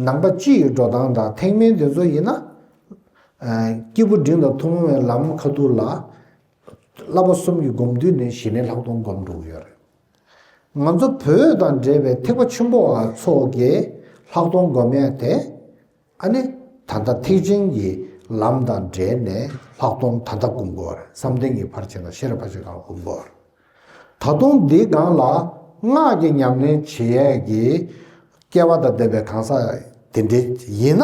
ནང་པ་སྤྱི་ཡི་འགྲོ་སྟངས་དང་ཐེག་དམན་དེ་ཚོ་ཡིན་ན། སྐྱེས་བུ་འབྲིང་དང་ཐུན་མོང་བའི་ལམ་ཁ་ཐུག་ལ། བསླབ་པ་གསུམ་གྱི་སྒོམ་དུས་ནས་ཞི་གནས་ལྷག་མཐོང་སྒོམ་འགྲོ་གི་ཡོད་རེད། ང་ཚོ་བོད་དང་འབྲེལ་བའི་ཐེག་པ་ཆེན་པོ་བ་ཚོ་གིས་ལྷག་མཐོང་སྒོམ་ཡས་དེ། ཨ་ནི་ད་ལྟ་ཐེག་ཆེན་གྱི་ལམ་དང་འབྲེལ་ནས་ལྷག་མཐོང་ད་ལྟ་སྒོམ་དགོས་རེད། བསམ་གཏན་གྱི་ཕར་ཕྱིན་དང་ཤེས་རབ་ཕར་ཕྱིན་སྒང་སྒོམ་དགོས་རེད། ད་དུང་འདིའི་སྒང་ལ་སྔགས་ཀྱི་ཉམས་ལེན་བྱེད་ཡས་ཀྱི་སྐལ་བ་དང་ལྡན་པའི་གང་ཟག་དེ་འདྲ་ཡིན་ན།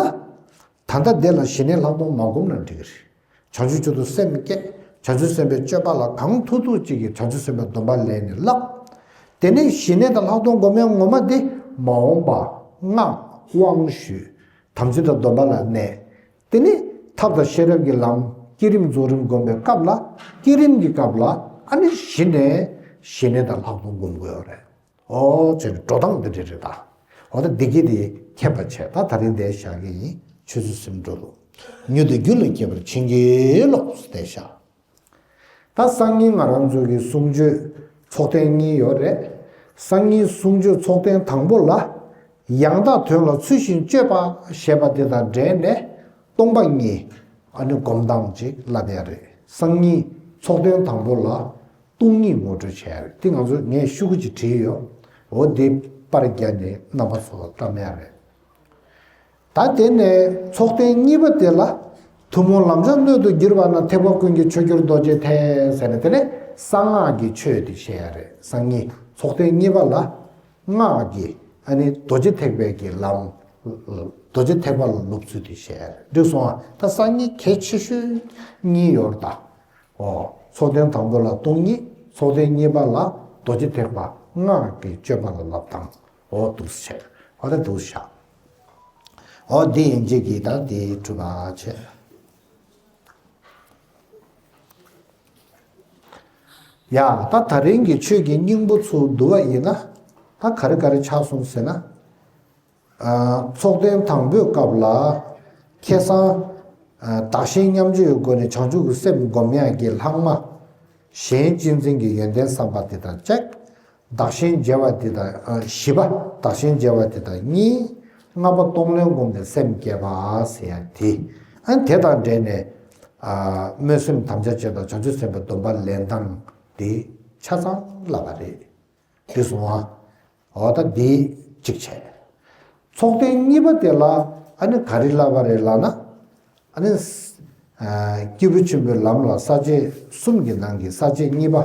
ད་ལྟ་འདི་ལ་ཞི་གནས་ལྷག་མཐོང་མ་སྒོམ་ན་འགྲིག་གི་རེད། བྱང་ཆུབ་མཆོག་ཏུ་སེམས་བསྐྱེད། བྱང་ཆུབ་སེམས་དཔའི་སྤྱོད་པ་ལ་གང་ཐུབ་ཐུབ་ཅིག་གིས་བྱང་ཆུབ་སེམས་དཔའི་སྡོམ་པ་ལེན་ནས་བསླབ། དེ་ནས་ཞི་གནས་དང་ལྷག་མཐོང་སྒོམ་ཡས་ངོ་མ་དེ་མ་འོངས་པ་སྔགས་དབང་ཞུས། དམ་ཚིག་དང་སྡོམ་པ་ལ་གནས། དེ་ནས་ཐབས་དང་ཤེས་རབ་ཀྱི་ལམ་བསྐྱེད་རིམ་རྫོགས་རིམ་སྒོམ་པའི་སྐབས་ལ་བསྐྱེད་རིམ་གྱི་སྐབས་ལ་ཨ་ནི་གཞི་ནས་ཞི་གནས་དང་ལྷག་མཐོང་སྒོམ་དགོས་རེད། ཨོ་ཅེ་འགྲོ་སྟངས་འདི་འདྲ་རེད་ད། འོ་ད་འདི་གི་དེ་མཁྱེན་པ་བྱས་ད་ད་རིང་འདིར་བཞག་གི་ཡིན། ཆོས་ཚུལ་སེམས་འགྲོ་ལུགས། མྱུར་དུ་རྒྱུད་ལ་སྐྱེ་བར་བྱིན་གྱིས་རློབས་ཏེ་བཞག་ད་སང་ཉིན་ང་རང་ཚོ་གི་གསུང་ཆོས་ཚོགས་ཐེངས་གཉིས་ཡོད་རེད། སང་ཉིན་གསུང་ཆོས་ཚོགས་ཐེངས་དང་པོ་ལ། ཡང་དག་དོན་ལ་ཚུལ་བཞིན་དཔྱོད་པ་ཞེས་པ་དེ་དང་འབྲེལ་ནས་སྟོང་པ་ཉིད་ཨ་ནི་སྒོམ་སྟངས་ཅིག་བསླབ་ཡ་རེད། སང་ཉིན་ཚོགས་ཐེངས་དང་པོ་ལ་སྟོང་ཉིད་ངོ་སྤྲོད་བྱས་ཡ་རེད། དེ་ང་ཚོ་ངས་ཤོག་གུ་ཅིག་བྲིས་ཡོད། འོ་དེ་པར་བརྒྱབ་ནས་རྣམ་པ་ཚོ་ལ་བཀྲམ་ཡ་རེད། ད་དེ་ནས་ཚོགས་ཐེངས་གཉིས་པ་དེ་ལ། ཐུན་མོང་ལམ་སྦྱངས་སྣོད་དུ་གྱུར་པ་ན་ཐེག་པ་ཀུན་གྱི་ཆོས་རྒྱལ་རྡོ་རྗེ་ཐེག་ཟེར་ནས་དེ་ནས་གསང་སྔགས་ཀྱི་ཆོས་དེ་བཤད་ཡ་རེད། སང་ཉིན་ཚོགས་ཐེངས་གཉིས་པ་ལ་སྔགས་ཀྱི་ཨ་ནི་རྡོ་རྗེ་ཐེག་པའི་གི་ལམ། རྡོ་རྗེ་ཐེག་པ་ལ་སློབ་ཚུལ་དེ་བཤད་ཡ་རེད། འགྲིག་སོང་ཨ། ད་སང་ཉིན་གལ་ཆེ་ཤོས་གཉིས་ཡོད་རེད་ད། ཨོ། ཚོགས་ཐེངས་དང་པོ་ལ་སྟོང་ཉིད། ཚོགས་ཐེངས་གཉིས་པ་ལ་རྡོ་རྗེ་ཐེག་པ་སྔགས་ཀྱི་སྤྱོད་པ་ལ་བསླབ་སྟངས། འོ་འདུག་སེ་བྱས། འོ་ད་འདུག་སེ་བཞག་འོ་འདི་ཡིན་གཅིག་གིས་ད་འདི་གྲུབ་པ་བྱས། ཡ་ད་ད་རིང་གི་ཆོས་ཀྱི་སྙིང་པོ་ཚུར་བསྡུ་བ་ཡིན་ན། ད་ག་རེ་ག་རེ་ཆགས་སོང་ཟེར་ན། ཚོགས་ཐེངས་དང་པོའི་སྐབས་ལ། ཁ་སང་། བདག་གཞན་མཉམ་བརྗེའི་སྒོ་ནས་བྱང་ཆུབ་ཀྱི་སེམས་སྒོམ་ཡག་གི་ལྷག་མ། གཞན་གཅེས་འཛིན་གྱི་ཡོན་ཏན་བསམ་པ་དེ་དང་གཅིག་བདག་གཞན་བརྗེ་བ་དེ་དང་། བཞི་པ་བདག་གཞན་བརྗེ་བ་དེ་དང་གཉིས། ལྔ་པ་གཏོང་ལེན་བསྒོམས་ནས་སེམས་བསྐྱེད་པ་ཟེར་ཡ་དེ། ཨ་དེ་དང་འབྲེལ་ནས། ཨ། སྨོན་སེམས་དམ་བཅའ་བྱེད་དང་བྱང་ཆུབ་སེམས་དཔའི་སྡོམ་པ་ལེན་སྟངས་དེ་ཆ་ཚང་བསླབ་པ་རེད། དེ་སོང་ང་། འོ་ད་དེ་གཅིག་བྱས། ཚོགས་ཐེངས་གཉིས་པ་དེ་ལ་ཨ་ནི་ག་རེ་བསླབ་པ་རེད་ལབ་ན། ཨ་ནི། ཨ། སྐྱེས་བུ་ཆེན་པོའི་ལམ་ལ་ས་བཅད་གསུམ་གྱི་ནང་གི་ས་བཅད་གཉིས་པ།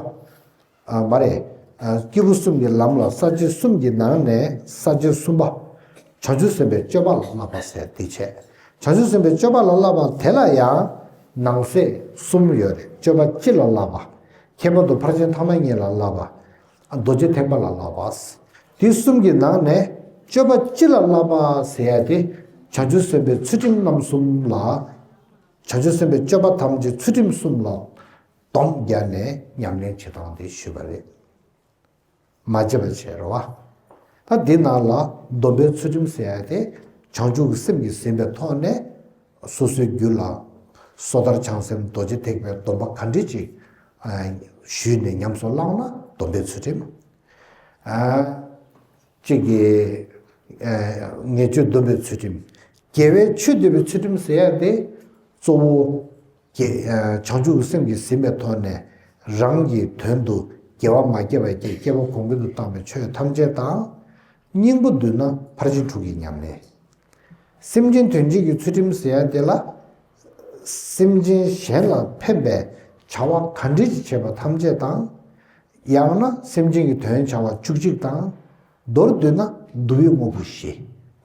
ཨ། མ་རེད། ཨ། སྐྱེས་བུ་གསུམ་གྱི་ལམ་ལ་ས་བཅད་གསུམ་གྱི་ནང་ནས་ས་བཅད་གསུམ་པ། བྱང་ཆུབ་སེམས་དཔའི་སྤྱོད་པ་ལ་བསླབ་པ་ཟེར་དེ་བྱས། བྱང་ཆུབ་སེམས་དཔའི་སྤྱོད་པ་ལ་བསླབ་པ་དེ་ལ་ཡང་ནང་གསེས་གསུམ་ཡོད་རེད། སྤྱོད་པ་སྤྱི་ལ་བསླབ་པ། ཁྱད་པར་དུ་ཕར་ཕྱིན་ཐ་མ་གཉིས་ལ་བསླབ་པ། རྡོ་རྗེ་ཐེག་པ་ལ་བསླབ་པ། དེ་གསུམ་གྱི་ནང་ནས་སྤྱོད་པ་སྤྱི་ལ་བསླབ་པ་ཟེར་ཡ་དེ། བྱང་ཆུབ་སེམས་དཔའི་ཚུལ་ཁྲིམས་རྣམ་གསུམ་ལ། བྱང་ཆུབ་སེམས་དཔའི་སྤྱོད་པ་ཐམས་ཅད་ཚུལ་ཁྲིམས་གསུམ་ལ་སྡོམ་རྒྱག་ནས་ཉམས་ལེན་བྱེད་སྟངས་དེ་ཞུས་པ་རེད། མ་བརྗེད་པ་བྱས་རེད་བ། ད་འདི་ནང་ལ་སྡོམ་པའི་ཚུལ་ཁྲིམས་ཟེར་ཡ་དེ། བྱང་ཆུབ་ཀྱི་སེམས་ཀྱིས་ཟིན་པའི་ཐོག་ནས། སོ་སོའི་རྒྱུད་ལ་སོ་ཐར་བྱང་སེམས་རྡོ་རྗེ་ཐེག་པའི་སྡོམ་པ་ག་འདྲ་ཅིག་ཨ། ཞུས་ནས་ཉམས་སུ་བླངས་ན་སྡོམ་པའི་ཚུལ་ཁྲིམས། ཨ། གཅིག་གིས། ཨ། ཉེས་སྤྱོད་སྡོམ་པའི་ཚུལ་ཁྲིམས། དགེ་བའི་ཆོས་སྡུད་པའི་ཚུལ་ཁྲིམས་ཟེར་ཡ་དེ། གཙོ་བོ། དགེ། ཨ། བྱང་ཆུབ་ཀྱི་སེམས་ཀྱིས་ཟིན་པའི་ཐོག་ནས། རང་གི་དོན་དུ་དགེ་བ་མ་སྐྱེས་པ་བསྐྱེད། སྐྱེ་བ་གོང་འཕེལ་དུ་བཏང་བའི་ཆོས་ཐམས་ཅད་དང་། སྙིང་པོ་བསྡུས་ན་ཕར་ཕྱིན་དྲུག་གི་ཉམས་ལེན། སེམས་ཅན་དོན་བྱེད་ཀྱི་ཚུལ་ཁྲིམས་ཟེར་ཡ་དེ་ལ། སེམས་ཅན་གཞན་ལ་ཕན་པའི་བྱ་བ་ག་འདྲ་ཞིག་བྱེད་པ་ཐམས་ཅད་དང་། ཡང་ན་སེམས་ཅན་གྱི་དོན་བྱ་བ་བཅུ་གཅིག་དང་། མདོར་བསྡུས་ན་བསྡུ་བའི་དངོས་པོ་བཞི།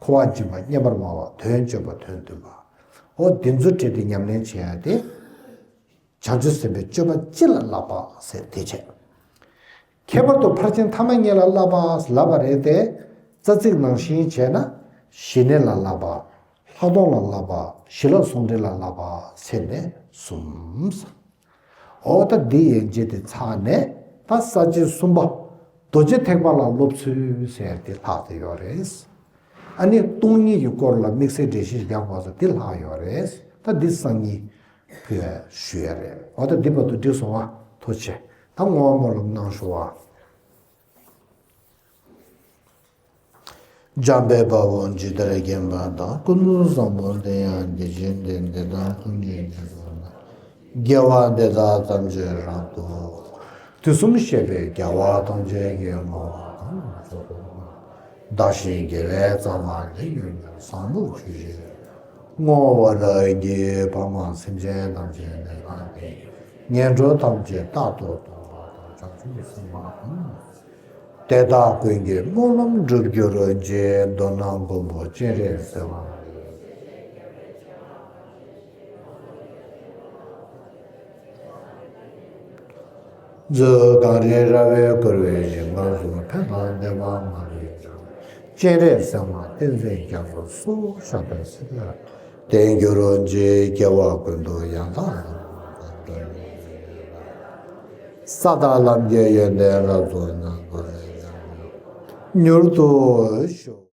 འཁོར་བ་འཇིག་པ། རྙེད་པར་སྨྲ་བ། དོན་སྤྱོད་པ། དོན་བསྡུ་བ། འོ་དེ་ཚོ་བྲིས་ཏེ་ཉམས་ལེན་བྱེད་ཡ་དེ། བྱང་ཆུབ་སེམས་དཔའི་སྤྱོད་པ་སྤྱི་ལ་བསླབ་པ་ཟེར་དེ་བྱས། ཁྱད་པར་དུ་ཕར་ཕྱིན་ཐ་མ་གཉིས་ལ་བསླབ་པ་ལབ་པ་རེད་དེ། རྩ་ཚིག་ནང་བཞིན་བྱས་ན། ཞི་གནས་ལ་བསླབ་པ། ལྷག་མཐོང་ལ་བསླབ་པ། ཞི་ལྷག་ཟུང་འབྲེལ་ལ་བསླབ་པ་ཟེར་ནས་གསུམ། འོ་ད་འདི་ཡན་ཆད་དེ་ཚར་ནས་ད་ས་བཅད་གསུམ་པ། རྡོ་རྗེ་ཐེག་པ་ལ་སློབ་ཚུལ་ཟེར་དེ་ལྷག་བསྡད་ཡོད་རེད། ཨ་ནི་སྟོང་ཉིད་ཀྱི་སྐོར་ལ་དམིགས་བསལ་འགྲེལ་བཤད་རྒྱག་དགོས་ས་དེ་ལྷག་ཡོད་རེད། ད་འདི་སང་ཉིན་ཕུལ་ཞུ་ཡ་རེད། འོ་ད་འདི་བར་དུ་འགྲིག་སོང་བ། ཐུགས་རྗེ་ཆེ། ད་བསྔོ་བ་སྨོན་ལམ་གནང་ཞུ་བ། འཇམ་དཔལ་དཔའ་བོས་ཇི་ལྟར་མཁྱེན་པ་དང་། ཀུན་ཏུ་བཟང་པོ་དེ་ཡང་དེ་བཞིན་ཏེ། འདི་དག་ཀུན་གྱི་རྗེས་སུ་བདག་དགེ་བ་འདི་དག་ཐམས་ཅད་རབ་ཏུ། དུས་གསུམ་གཤེགས་པའི་རྒྱལ་བ་ཐམས་ཅད་ཀྱིས་བསྔོ་བ་དང་མཆོག་ཏུ་བདག་གཞན་དགེ་བའི་རྩ་བ་ནི། ཡོན་ཏན་བཟང་པོ་ཇི་བཞིན་བསྔོ་བར་བགྱི། ཕ་མ་སེམས་ཅན་ཐམས་ཅད་ནི་གང་དེ་ཡི། ངན་འགྲོ་ཐམས་ཅད་རྟག་ཏུ་སྟོངས་པ་དང་། བྱང་ཆུབ་སེམས་དཔའ་ཐམས་ཅད། དེ་དག་ཀུན་གྱི་སྨོན་ལམ་འགྲུབ་གྱུར་ཅིག། མདོར་ན་མགོན་པོ་སྤྱན་རས་གཟིགས་དབང་མཛོད་གངས་རིའི་ར་བས་བསྐོར་བའི་ཞིང་ཁམས་སུ། ཕན་དང་བདེ་བ་མ་ལུས་འབྱུང་། སྤྱན་རས་གཟིགས་དབང་བསྟན་འཛིན་རྒྱ་མཚོ་སོགས་ཞབས་པད་སྲིད་མཐའི་བརྟན་གྱུར་ཅིག། སྐྱེ་བ་ཀུན་ཏུ་ཡང་དག་ལ། ས་དང་ལམ་གྱི་ཡོན་ཏན་རབ་རྫོགས་ནམ་མཁའ་ལས། མྱུར་དུ་ཤོག།